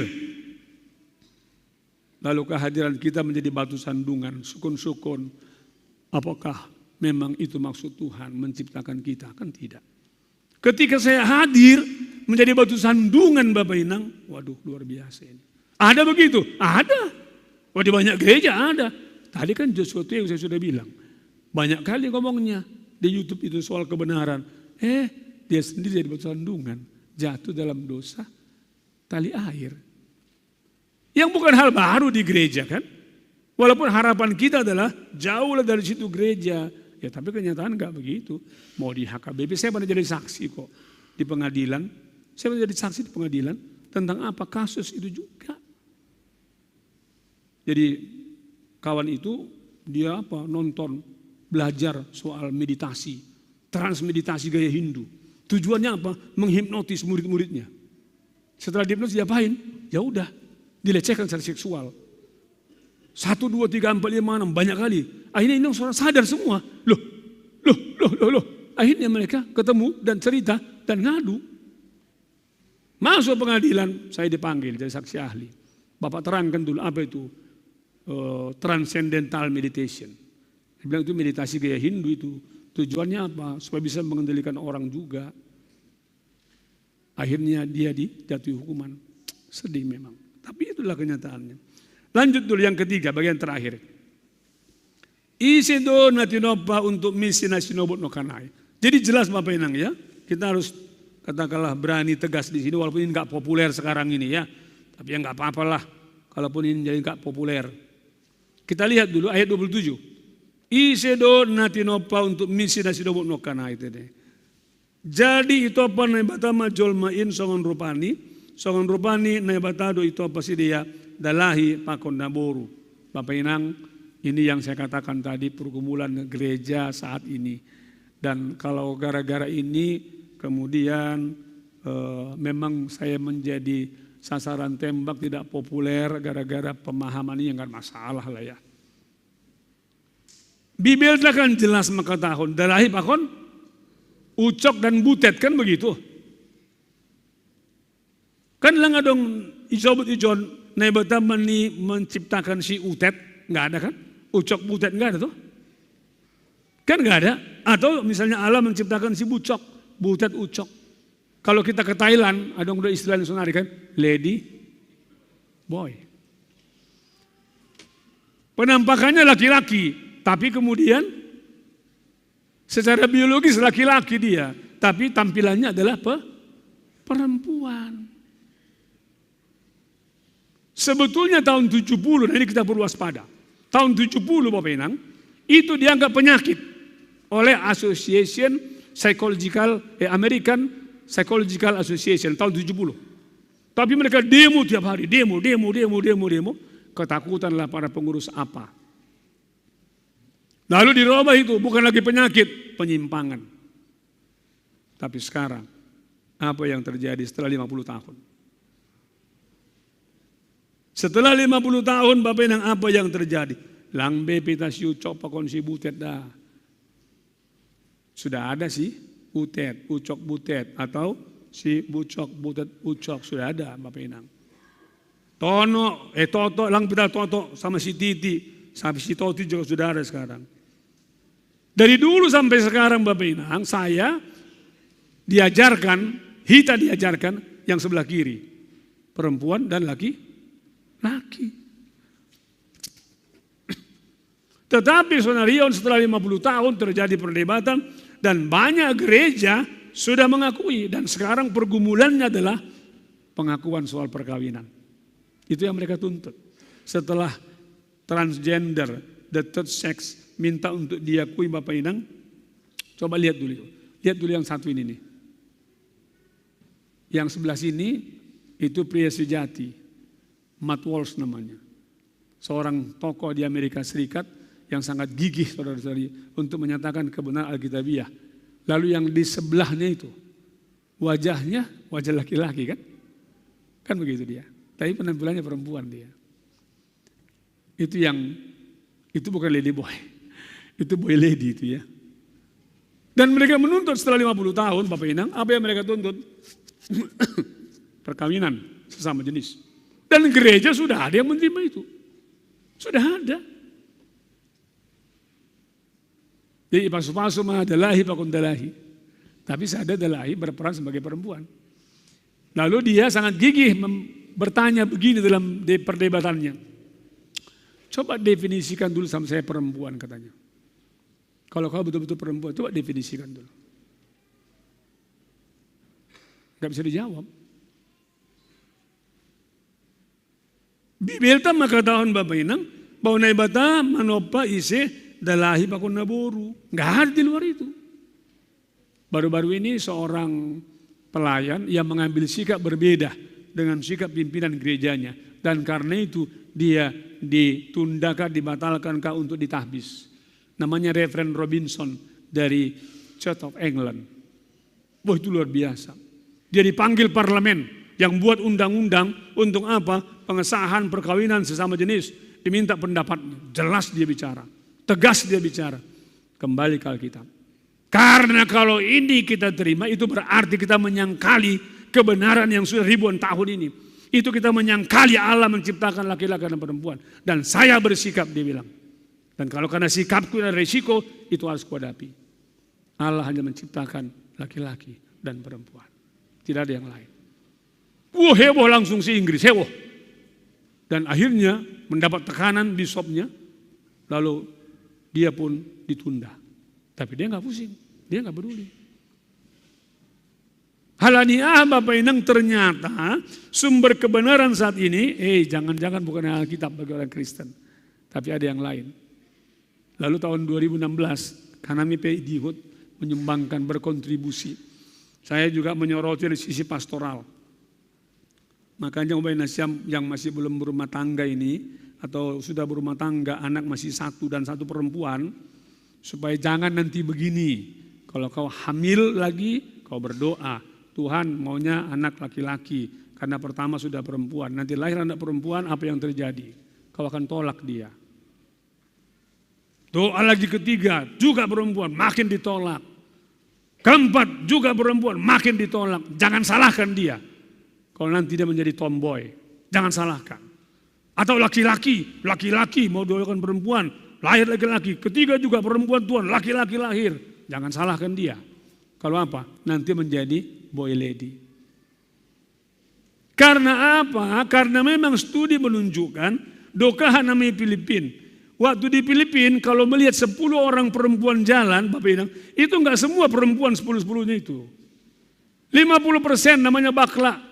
lalu kehadiran kita menjadi batu sandungan, sukun-sukun, apakah memang itu maksud Tuhan menciptakan kita? Kan tidak. Ketika saya hadir menjadi batu sandungan Bapak Inang, waduh, luar biasa ini. Ada begitu? Ada. Wah, di banyak gereja ada. Tadi kan sesuatu yang saya sudah bilang. Banyak kali ngomongnya di YouTube itu soal kebenaran. Eh, dia sendiri jadi batu sandungan. Jatuh dalam dosa tali air. Yang bukan hal baru di gereja kan. Walaupun harapan kita adalah jauhlah dari situ gereja. Ya, tapi kenyataan nggak begitu. Mau di H K B P, saya pernah jadi saksi kok di pengadilan. Saya pernah jadi saksi di pengadilan tentang apa, kasus itu juga. Jadi kawan itu dia apa, nonton, belajar soal meditasi, trans meditasi gaya Hindu. Tujuannya apa? Menghipnotis murid-muridnya. Setelah dihipnotis diapain? Ya udah, dilecehkan secara seksual. Satu, dua, tiga, empat, lima, enam, banyak kali. Akhirnya ini orang sadar semua. Loh, loh, loh, loh, loh. Akhirnya mereka ketemu dan cerita dan ngadu. Masuk pengadilan, saya dipanggil jadi saksi ahli. Bapak terangkan dulu apa itu eh, transcendental meditation. Dia bilang itu meditasi gaya Hindu itu. Tujuannya apa? Supaya bisa mengendalikan orang juga. Akhirnya dia dijatuhi hukuman. Sedih memang. Tapi itulah kenyataannya. Lanjut dulu yang ketiga, bagian terakhir. Ise do na tinoppa untuk misi na sinobot no kanai. Jadi jelas Bapak Inang ya, kita harus katakanlah berani tegas di sini walaupun ini nggak populer sekarang ini ya. Tapi ya nggak apa-apalah kalaupun ini jadi nggak populer. Kita lihat dulu ayat dua puluh tujuh. Ise do na tinoppa untuk misi na sinobot no kanai tene. Jadi itoppa Naibata ma jolma in songon rupani, songon rupani Naibata do itoppa sidea, dalahi pakon naboru. Bapak Inang, ini yang saya katakan tadi pergumulan gereja saat ini. Dan kalau gara-gara ini kemudian eh, memang saya menjadi sasaran tembak tidak populer gara-gara pemahaman ini, nggak masalah lah ya. Bibelta kan jelas mengatakan dalahi pakon ucok dan butet kan begitu. Kan langa dong isobut ijon Naibata meni menciptakan si utet, nggak ada kan? Ucok butet nggak ada tuh. Kan nggak ada. Atau misalnya Allah menciptakan si bucok, butet ucok. Kalau kita ke Thailand, ada udah istilahnya sonari kan, lady boy. Penampakannya laki-laki, tapi kemudian secara biologis laki-laki dia, tapi tampilannya adalah pe- perempuan. Sebetulnya tahun tujuh puluh, nah ini kita perlu waspada. Tahun tujuh puluh, Bapak Inang, itu dianggap penyakit oleh Association Psychological, eh, American Psychological Association tahun tujuh puluh. Tapi mereka demo tiap hari, demo, demo, demo, demo, demo. Ketakutanlah para pengurus apa. Lalu dirubah itu, bukan lagi penyakit, penyimpangan. Tapi sekarang, apa yang terjadi setelah lima puluh tahun? Setelah lima puluh tahun, Bapak Inang, apa yang terjadi? Lang B P ta si Ucok pakon si Butet dah. Sudah ada si Butet, Ucok Butet, atau si Bucok Butet Ucok, sudah ada, Bapak Inang. Tono, eh, Toto, lang pita Toto sama si Titi, sama si Toti juga sudah ada sekarang. Dari dulu sampai sekarang, Bapak Inang, saya diajarkan, kita diajarkan yang sebelah kiri, perempuan dan laki-laki. Tetapi, saudara Rion, setelah lima puluh tahun terjadi perdebatan dan banyak gereja sudah mengakui, dan sekarang pergumulannya adalah pengakuan soal perkawinan. Itu yang mereka tuntut. Setelah transgender, the third sex, minta untuk diakui, Bapak Inang, coba lihat dulu. Lihat dulu yang satu ini nih. Yang sebelah sini itu pria sejati, Matt Walsh namanya. Seorang tokoh di Amerika Serikat yang sangat gigih, saudara-saudari, untuk menyatakan kebenaran Alkitabiah. Lalu yang di sebelahnya itu, wajahnya wajah laki-laki, kan? Kan begitu dia. Tapi penampilannya perempuan dia. Itu yang, itu bukan lady boy. Itu boy lady itu, ya. Dan mereka menuntut setelah lima puluh tahun, Bapak Inang, apa yang mereka tuntut? Perkawinan sesama jenis. Dan gereja sudah ada yang menerima itu. Sudah ada. Jadi pasu-pasu mah dalahi pakon dalahi. Tapi sadar dalahi berperan sebagai perempuan. Lalu dia sangat gigih mem- bertanya begini dalam de- perdebatannya. "Coba definisikan dulu sama saya perempuan," katanya. "Kalau kau betul-betul perempuan, coba definisikan dulu." Nggak bisa dijawab. Bibelta maka tahun, Bapak Inang, bahwa Naibata manopa ise dalahi pakon naboru. Nggak ada di luar itu. Baru-baru ini seorang pelayan yang mengambil sikap berbeda dengan sikap pimpinan gerejanya. Dan karena itu dia ditundakan, dibatalkan kah untuk ditahbis. Namanya Reverend Robinson dari Church of England. Wah, itu luar biasa. Dia dipanggil parlemen yang buat undang-undang untuk apa? Pengesahan perkawinan sesama jenis. Diminta pendapatnya. Jelas dia bicara. Tegas dia bicara. Kembali ke Alkitab. Karena kalau ini kita terima, itu berarti kita menyangkali kebenaran yang sudah ribuan tahun ini. Itu kita menyangkali Allah menciptakan laki-laki dan perempuan. Dan saya bersikap, dia bilang. Dan kalau karena sikapku ada risiko, itu harus kuhadapi. Allah hanya menciptakan laki-laki dan perempuan. Tidak ada yang lain. Wah, heboh langsung si Inggris, heboh. Dan akhirnya mendapat tekanan bisopnya, lalu dia pun ditunda. Tapi dia nggak pusing, dia nggak peduli. Halaniah, Bapak Inang, ternyata sumber kebenaran saat ini, eh, jangan-jangan bukan Alkitab bagi orang Kristen, tapi ada yang lain. Lalu tahun dua ribu enam belas, kami P I Dihut menyumbangkan, berkontribusi. Saya juga menyoroti dari sisi pastoral. Makanya, Bapak Inang, yang masih belum berumah tangga ini, atau sudah berumah tangga, anak masih satu dan satu perempuan, supaya jangan nanti begini. Kalau kau hamil lagi, kau berdoa, "Tuhan, maunya anak laki-laki, karena pertama sudah perempuan. Nanti lahir anak perempuan, apa yang terjadi? Kau akan tolak dia." Doa lagi ketiga, juga perempuan, makin ditolak. Keempat, juga perempuan, makin ditolak. Jangan salahkan dia. Kalau nanti dia menjadi tomboy, jangan salahkan. Atau laki-laki, laki-laki mau doakan perempuan, lahir laki-laki. Ketiga juga perempuan, Tuhan, laki-laki lahir. Jangan salahkan dia. Kalau apa? Nanti menjadi boy lady. Karena apa? Karena memang studi menunjukkan, dokahan namanya Filipin. Waktu di Filipin, kalau melihat sepuluh orang perempuan jalan, Bapak Inang, itu nggak semua perempuan sepuluh-sepuluhnya itu. Lima puluh persen namanya bakla.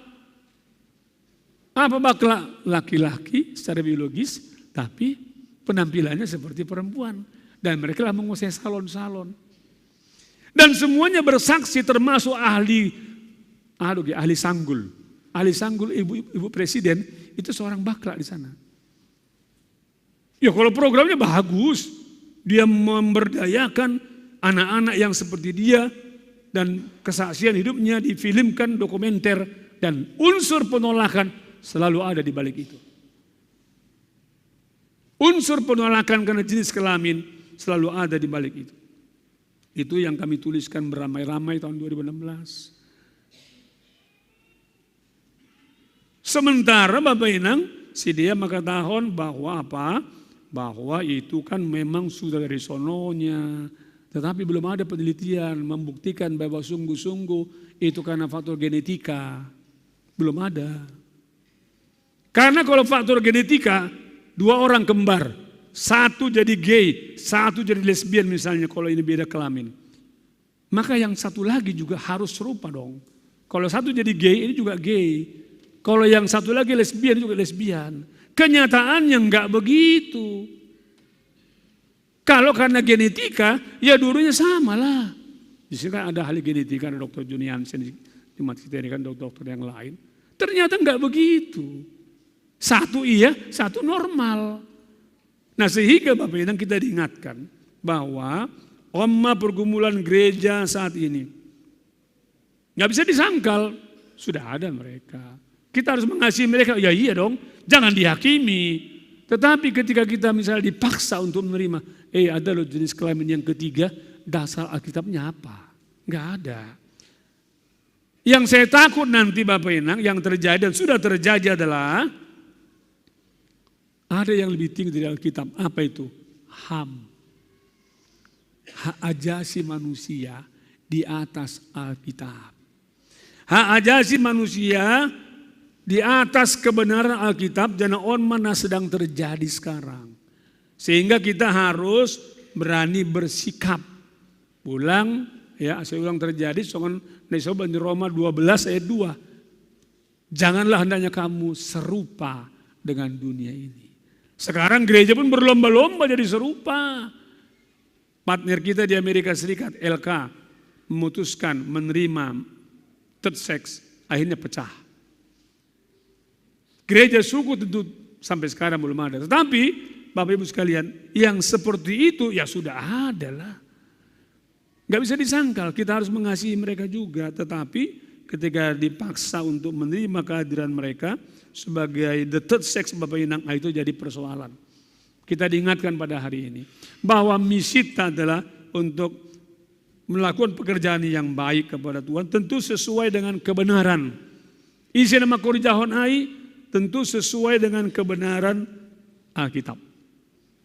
Apa bakla? Laki-laki secara biologis, tapi penampilannya seperti perempuan. Dan mereka lah menguasai salon-salon. Dan semuanya bersaksi, termasuk ahli, aduh, ahli sanggul. Ahli sanggul ibu, ibu presiden itu seorang bakla di sana. Ya, kalau programnya bagus, dia memberdayakan anak-anak yang seperti dia, dan kesaksian hidupnya difilmkan dokumenter, dan unsur penolakan selalu ada di balik itu. Unsur penolakan karena jenis kelamin selalu ada di balik itu. Itu yang kami tuliskan beramai-ramai tahun dua ribu enam belas. Sementara Bapak Inang, si dia maka tahun bahwa apa? Bahwa itu kan memang sudah dari sononya. Tetapi belum ada penelitian membuktikan bahwa sungguh-sungguh itu karena faktor genetika. Belum ada. Karena kalau faktor genetika, dua orang kembar, satu jadi gay, satu jadi lesbian misalnya, kalau ini beda kelamin. Maka yang satu lagi juga harus serupa dong. Kalau satu jadi gay, ini juga gay. Kalau yang satu lagi lesbian, juga lesbian. Kenyataannya nggak begitu. Kalau karena genetika, ya dulunya sama lah. Di sini kan ada ahli genetika, ada dokter Juniansen di tempat kita ini kan, dokter-dokter yang lain. Ternyata nggak begitu. Satu iya, satu normal. Nah, sehingga Bapak Inang, kita diingatkan bahwa omma pergumulan gereja saat ini nggak bisa disangkal. Sudah ada mereka. Kita harus mengasihi mereka. Ya iya dong, jangan dihakimi. Tetapi ketika kita misalnya dipaksa untuk menerima, eh, ada loh jenis kelamin yang ketiga, dasar Alkitabnya apa? Nggak ada. Yang saya takut nanti, Bapak Inang, yang terjadi dan sudah terjadi adalah ada yang lebih tinggi dari Alkitab. Apa itu? HAM. Hak ajasi manusia di atas Alkitab. Hak ajasi manusia di atas kebenaran Alkitab, jana on mana sedang terjadi sekarang. Sehingga kita harus berani bersikap. Ulang, ya, saya ulang terjadi, songon nesoba di Roma dua belas ayat dua. Janganlah hendaknya kamu serupa dengan dunia ini. Sekarang gereja pun berlomba-lomba jadi serupa. Partner kita di Amerika Serikat, L K, memutuskan menerima third sex, akhirnya pecah. Gereja suku tentu sampai sekarang belum ada. Tetapi Bapak Ibu sekalian, yang seperti itu ya sudah ada lah. Nggak bisa disangkal, kita harus mengasihi mereka juga. Tetapi ketika dipaksa untuk menerima kehadiran mereka sebagai the third sex, Bapak Inang, ah, itu jadi persoalan. Kita diingatkan pada hari ini bahwa misi kita adalah untuk melakukan pekerjaan yang baik kepada Tuhan, tentu sesuai dengan kebenaran. Isi nama korjahon ai tentu sesuai dengan kebenaran Alkitab.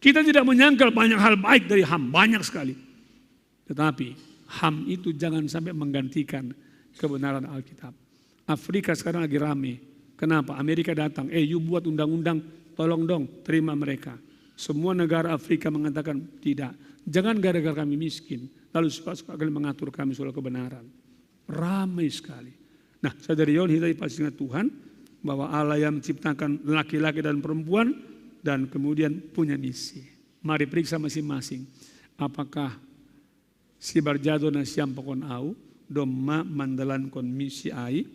Kita tidak menyangkal banyak hal baik dari HAM, banyak sekali. Tetapi HAM itu jangan sampai menggantikan kebenaran Alkitab. Afrika sekarang lagi rame. Kenapa? Amerika datang, eh, you buat undang-undang, tolong dong terima mereka. Semua negara Afrika mengatakan tidak. Jangan gara-gara kami miskin, lalu suka-suka kalian mengatur kami soal kebenaran. Ramai sekali. Nah, saudari Yon, kita pasti ingat Tuhan bahwa Allah yang menciptakan laki-laki dan perempuan dan kemudian punya misi. Mari periksa masing-masing. Apakah si barjado na siampokon au, domma mandalankon misi ai,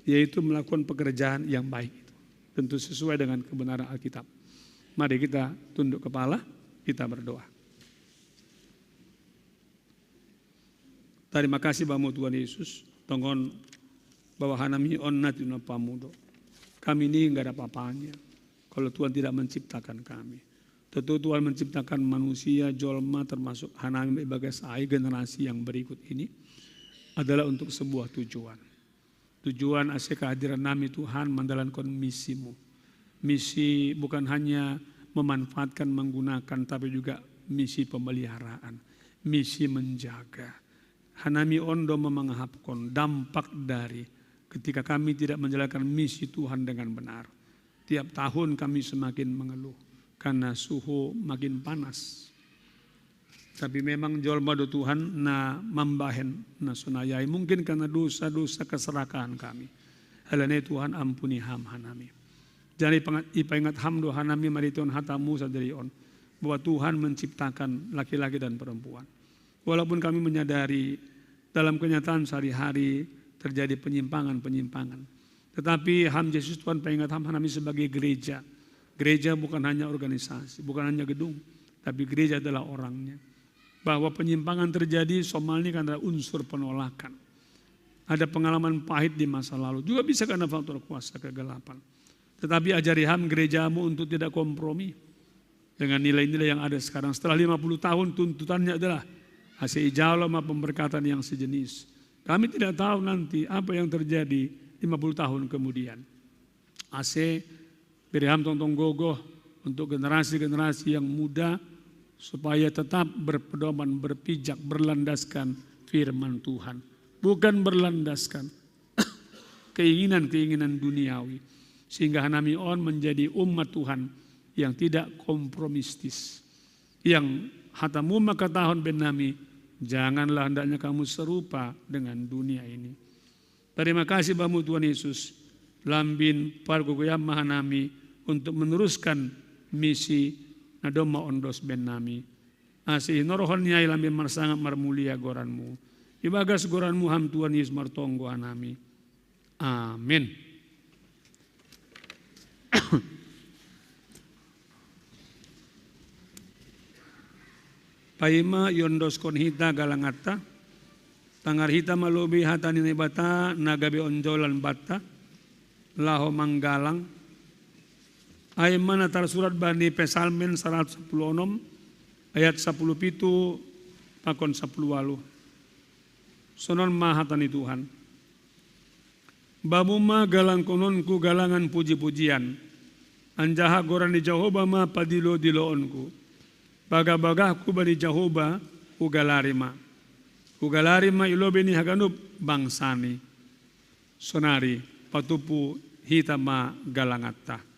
yaitu melakukan pekerjaan yang baik itu. Tentu sesuai dengan kebenaran Alkitab. Mari kita tunduk kepala, kita berdoa. Terima kasih bamu Tuhan Yesus, tongon bahwa hanami on nati na pamudo. Kami ini nggak ada apa-apanya kalau Tuhan tidak menciptakan kami. Tentu Tuhan menciptakan manusia, jolma, termasuk hanami sebagai ai generasi yang berikut ini adalah untuk sebuah tujuan. Tujuan ase kehadiran nami Tuhan mandalankan misimu. Misi bukan hanya memanfaatkan, menggunakan, tapi juga misi pemeliharaan, misi menjaga. Hanami ondo memangahapkon dampak dari ketika kami tidak menjalankan misi Tuhan dengan benar. Tiap tahun kami semakin mengeluh karena suhu makin panas. Tapi memang jolma do Tuhan na mambahen na sonai ai, mungkin karena dosa-dosa keserakahan kami. Alani Tuhan ampuni ham hanami. Dari pengat, ipaingat ham do hanami marhiteon hatamu sadari on, bahwa Tuhan menciptakan laki-laki dan perempuan. Walaupun kami menyadari dalam kenyataan sehari-hari terjadi penyimpangan-penyimpangan. Tetapi ham Yesus Tuhan paingat ham hanami sebagai gereja. Gereja bukan hanya organisasi, bukan hanya gedung, tapi gereja adalah orangnya. Bahwa penyimpangan terjadi, somalnya kan ada unsur penolakan. Ada pengalaman pahit di masa lalu. Juga bisa karena faktor kuasa kegelapan. Tetapi ajari ham gerejamu untuk tidak kompromi dengan nilai-nilai yang ada sekarang. Setelah lima puluh tahun, tuntutannya adalah ase ijalo ma pemberkatan yang sejenis. Kami tidak tahu nanti apa yang terjadi lima puluh tahun kemudian. Ase beri ham tongtong gogoh untuk generasi-generasi yang muda, supaya tetap berpedoman, berpijak, berlandaskan firman Tuhan. Bukan berlandaskan keinginan-keinginan duniawi. Sehingga hanami on menjadi umat Tuhan yang tidak kompromistis. Yang hatamu maka tahun ben nami, janganlah hendaknya kamu serupa dengan dunia ini. Terima kasih bamu Tuhan Yesus, lambin pargogoyam mahanami untuk meneruskan misi na domma ondos ben nami. Asi hinorohon niai lambin marsangap marmulia goranmu. Ibagas goranmu ham Tuhan Yesus martonggo hanami. Amin. Paima iondoskon hita galangatta, tangar hita malobi hata ni Naibata na gabe onjolan batta, laho manggalang. Ai ma na tarsurat bani Pesalmen saratus sapuluh onom ayat sapuluh pitu pakon sapuluh walu. Sonon ma hata ni Tuhan. Bamu ma galangkononku galangan puji-pujian, anjaha goran ni Jahoba ma padilo-diloonku. Bagah-bagahku bani Jahoba, hugalari ma. Hugalari ma i lobei ni haganup bangsani. Sonari patupu hita ma galangatta.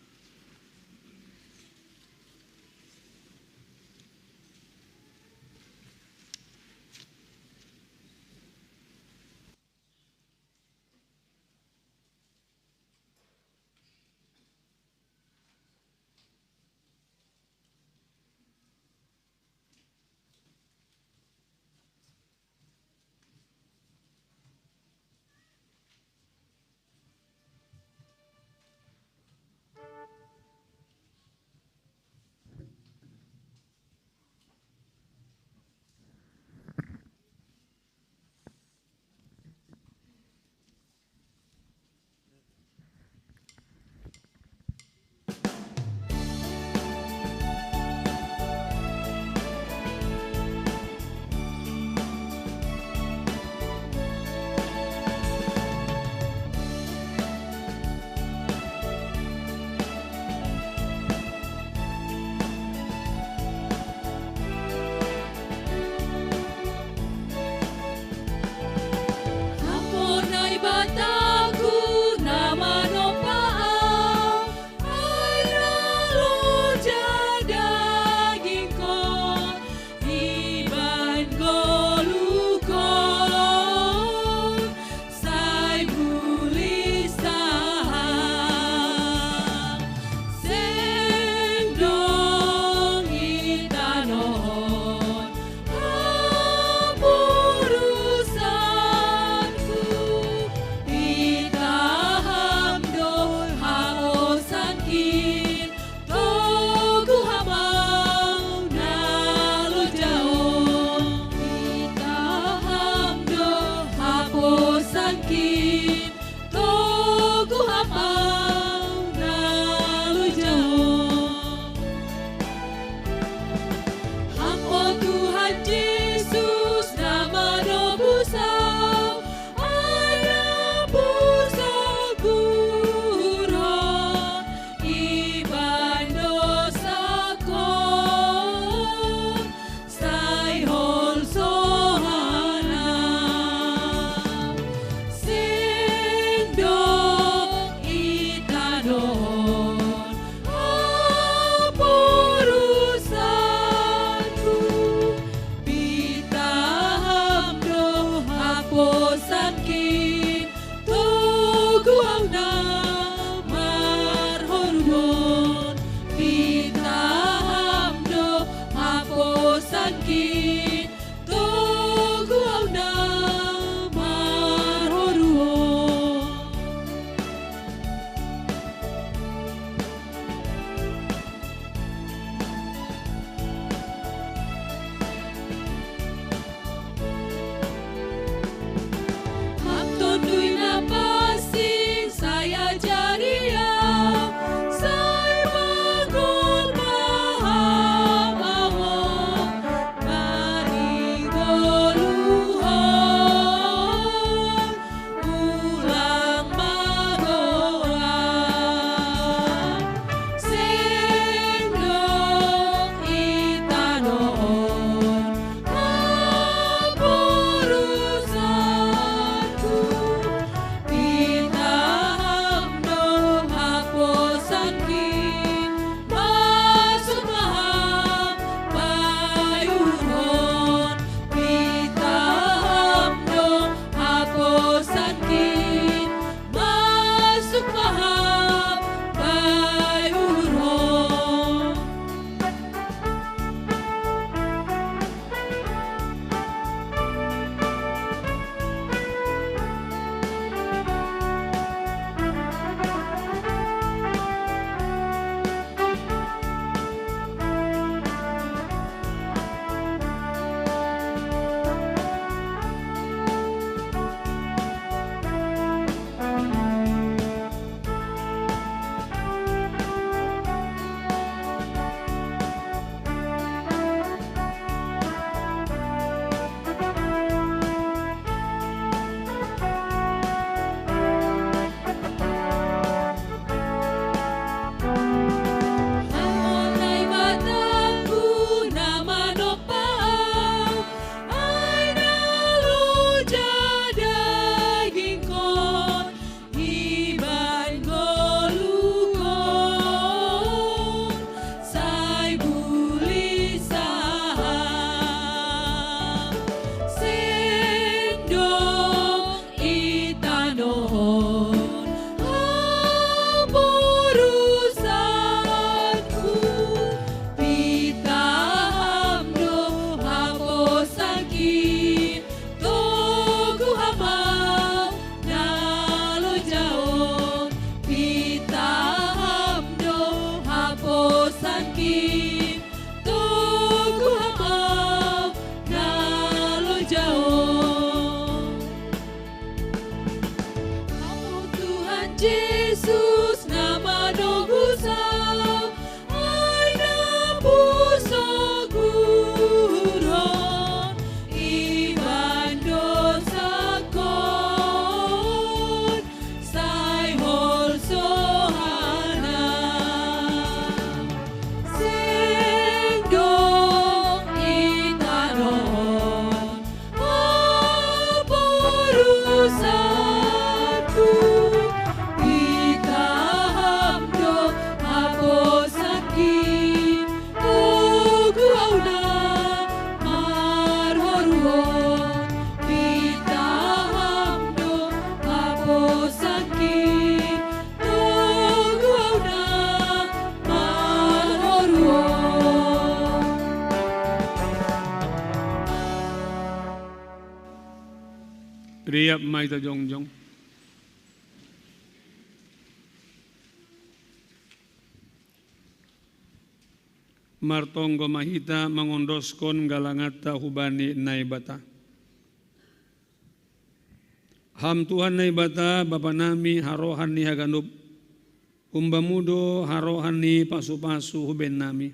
Tui na pansing sai ajari au, sai manggompa hambangku, mari ngoluhon ulang magoan, seng dong i tanoh on haporusanku, pita ham dong haposankin, masuk ma ham bayu uhur on, pita ham dong haposankin, masuk ma ham bayu uhur on. Amon Naibatangku na manompa au, ai na loja dagingkon, iban ngolukon sai bulisa ham, seng dong i tanoh on haporusanku, pita ham dong haposankin, togu ham au na loja on, pita ham dong haposankin, togu ham au na loja on. Au Tuhan Jesus na manobus au, ai na pusok uhur on, iban dousakon sai holso hanam, seng dong i tanoh on haporusanku, pita ham dong haposankin, togu au na marharuhon, pita ham dong haposankin, togu au na marharuhon. Riap ma hita jongjong. Martonggo ma hita mangondoskon galanganta hubani Naibata. Ham Tuhan Naibata, Bapa nami, harohan ni haganup, hum-Bamu do harohan ni pasu-pasu hu bennami.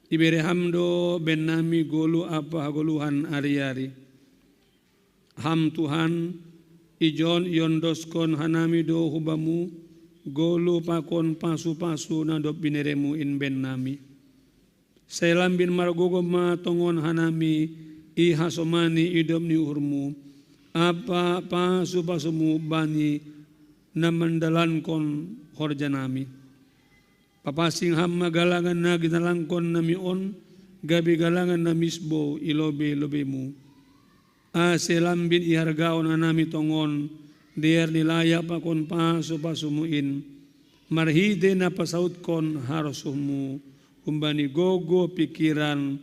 Ibere Ham do bennami goluh ampa hagoluhan ari-ari. Ham Tuhan, ijon iondoskon hanami do hu Bamu goluh pakon pasu-pasu na dob binereMu in bennami. Sai lambin margogoh ma tongon hanami i hasomani idop ni uhurMu ampa pasu-pasuMu bani na mandalankon horjanami. Papansing Ham ma galangan na ginalangkon nami on, gabe galangan na misbou i lobei-lobeiMu. Ase lambin ihargahon hanami tongon dear ni layak pakon pasu-pasuMu in, marhitei na pasautkon harosuhMu humbani gogoh, pingkiran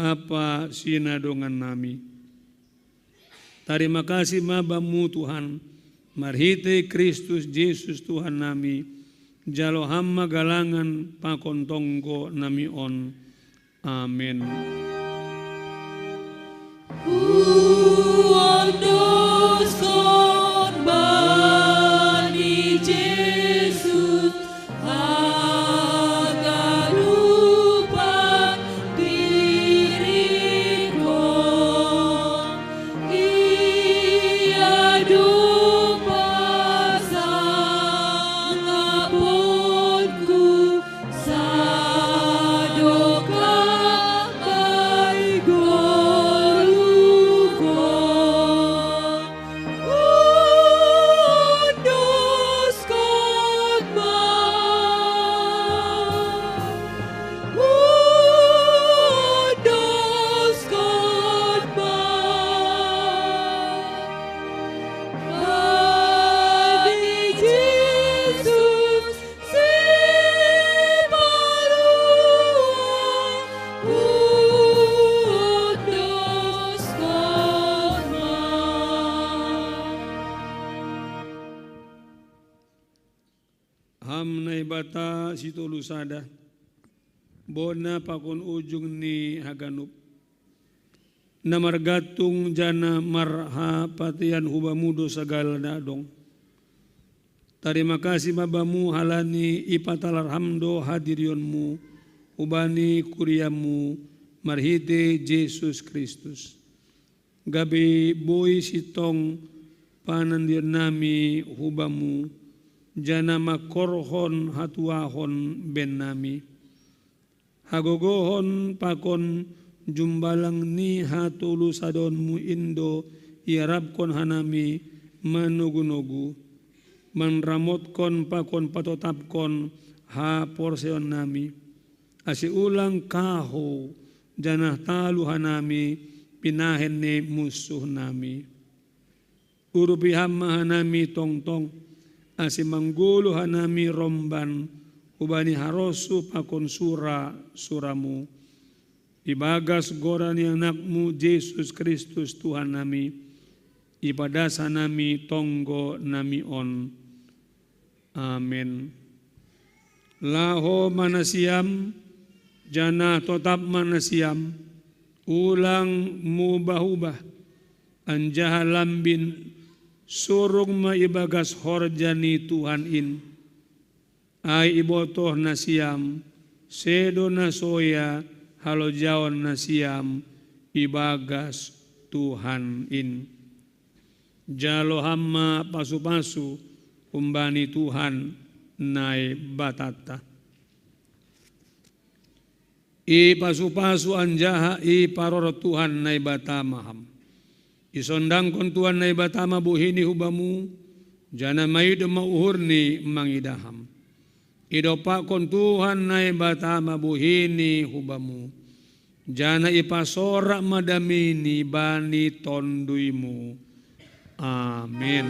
ampa sinadongannami. Tarima kasih ma Bamu Tuhan, marhitei Kristus Jesus Tuhannami, jalo Ham ma galangan pakon tonggo nami on. Amen. Huondoskon Bata sitolu sada, bona pakon ujung ni haganup. Na margantung jana marhapatean hubamu do sagala na adong. Tarima kasih ma bamu halani ipatalar ham do hadirionmu hubani kuriamu marhite Jesus Kristus. Gabe boi sintong panandion nami hubamu, jana mangkorhon hatuahon bennami. Hagogohon pakon jumbalang ni hatolu sadonmu in do iarapkon hanami manogu-nogu, manramotkon pakon patotapkon haporseon nami, ase ulang kahou janah talu hanami pinahen ni munsuh nami. Urupi ham ma hanami tongtong, ase manggoluh hanami romban hubani harosuh pakon sura-suramu. Ibagas goran ni anakmu Jesus Kristus Tuhan nami, ipadas hanami tonggo nami on. Amen. Laho ma nasiam, janah totap ma nasiam, ulang mubah-ubah, anjaha lambin surung ma ibagas horja ni Tuhan in. Ai ibotoh nasiam, sedo na soya halojaon nasiam ibagas Tuhan in. Jalo ham ma pasu-pasu humbani Tuhan Naibatanta. Ipasu-pasu anjaha iparor Tuhan Naibata ma ham. Isondangkon Tuhan Naibata ma buhini hubamu, janah maido ma uhurni mangidah ham. Idompakkon Tuhan Naibata ma buhini hubamu, janah ipasorak ma damini bani tonduymu. Amin.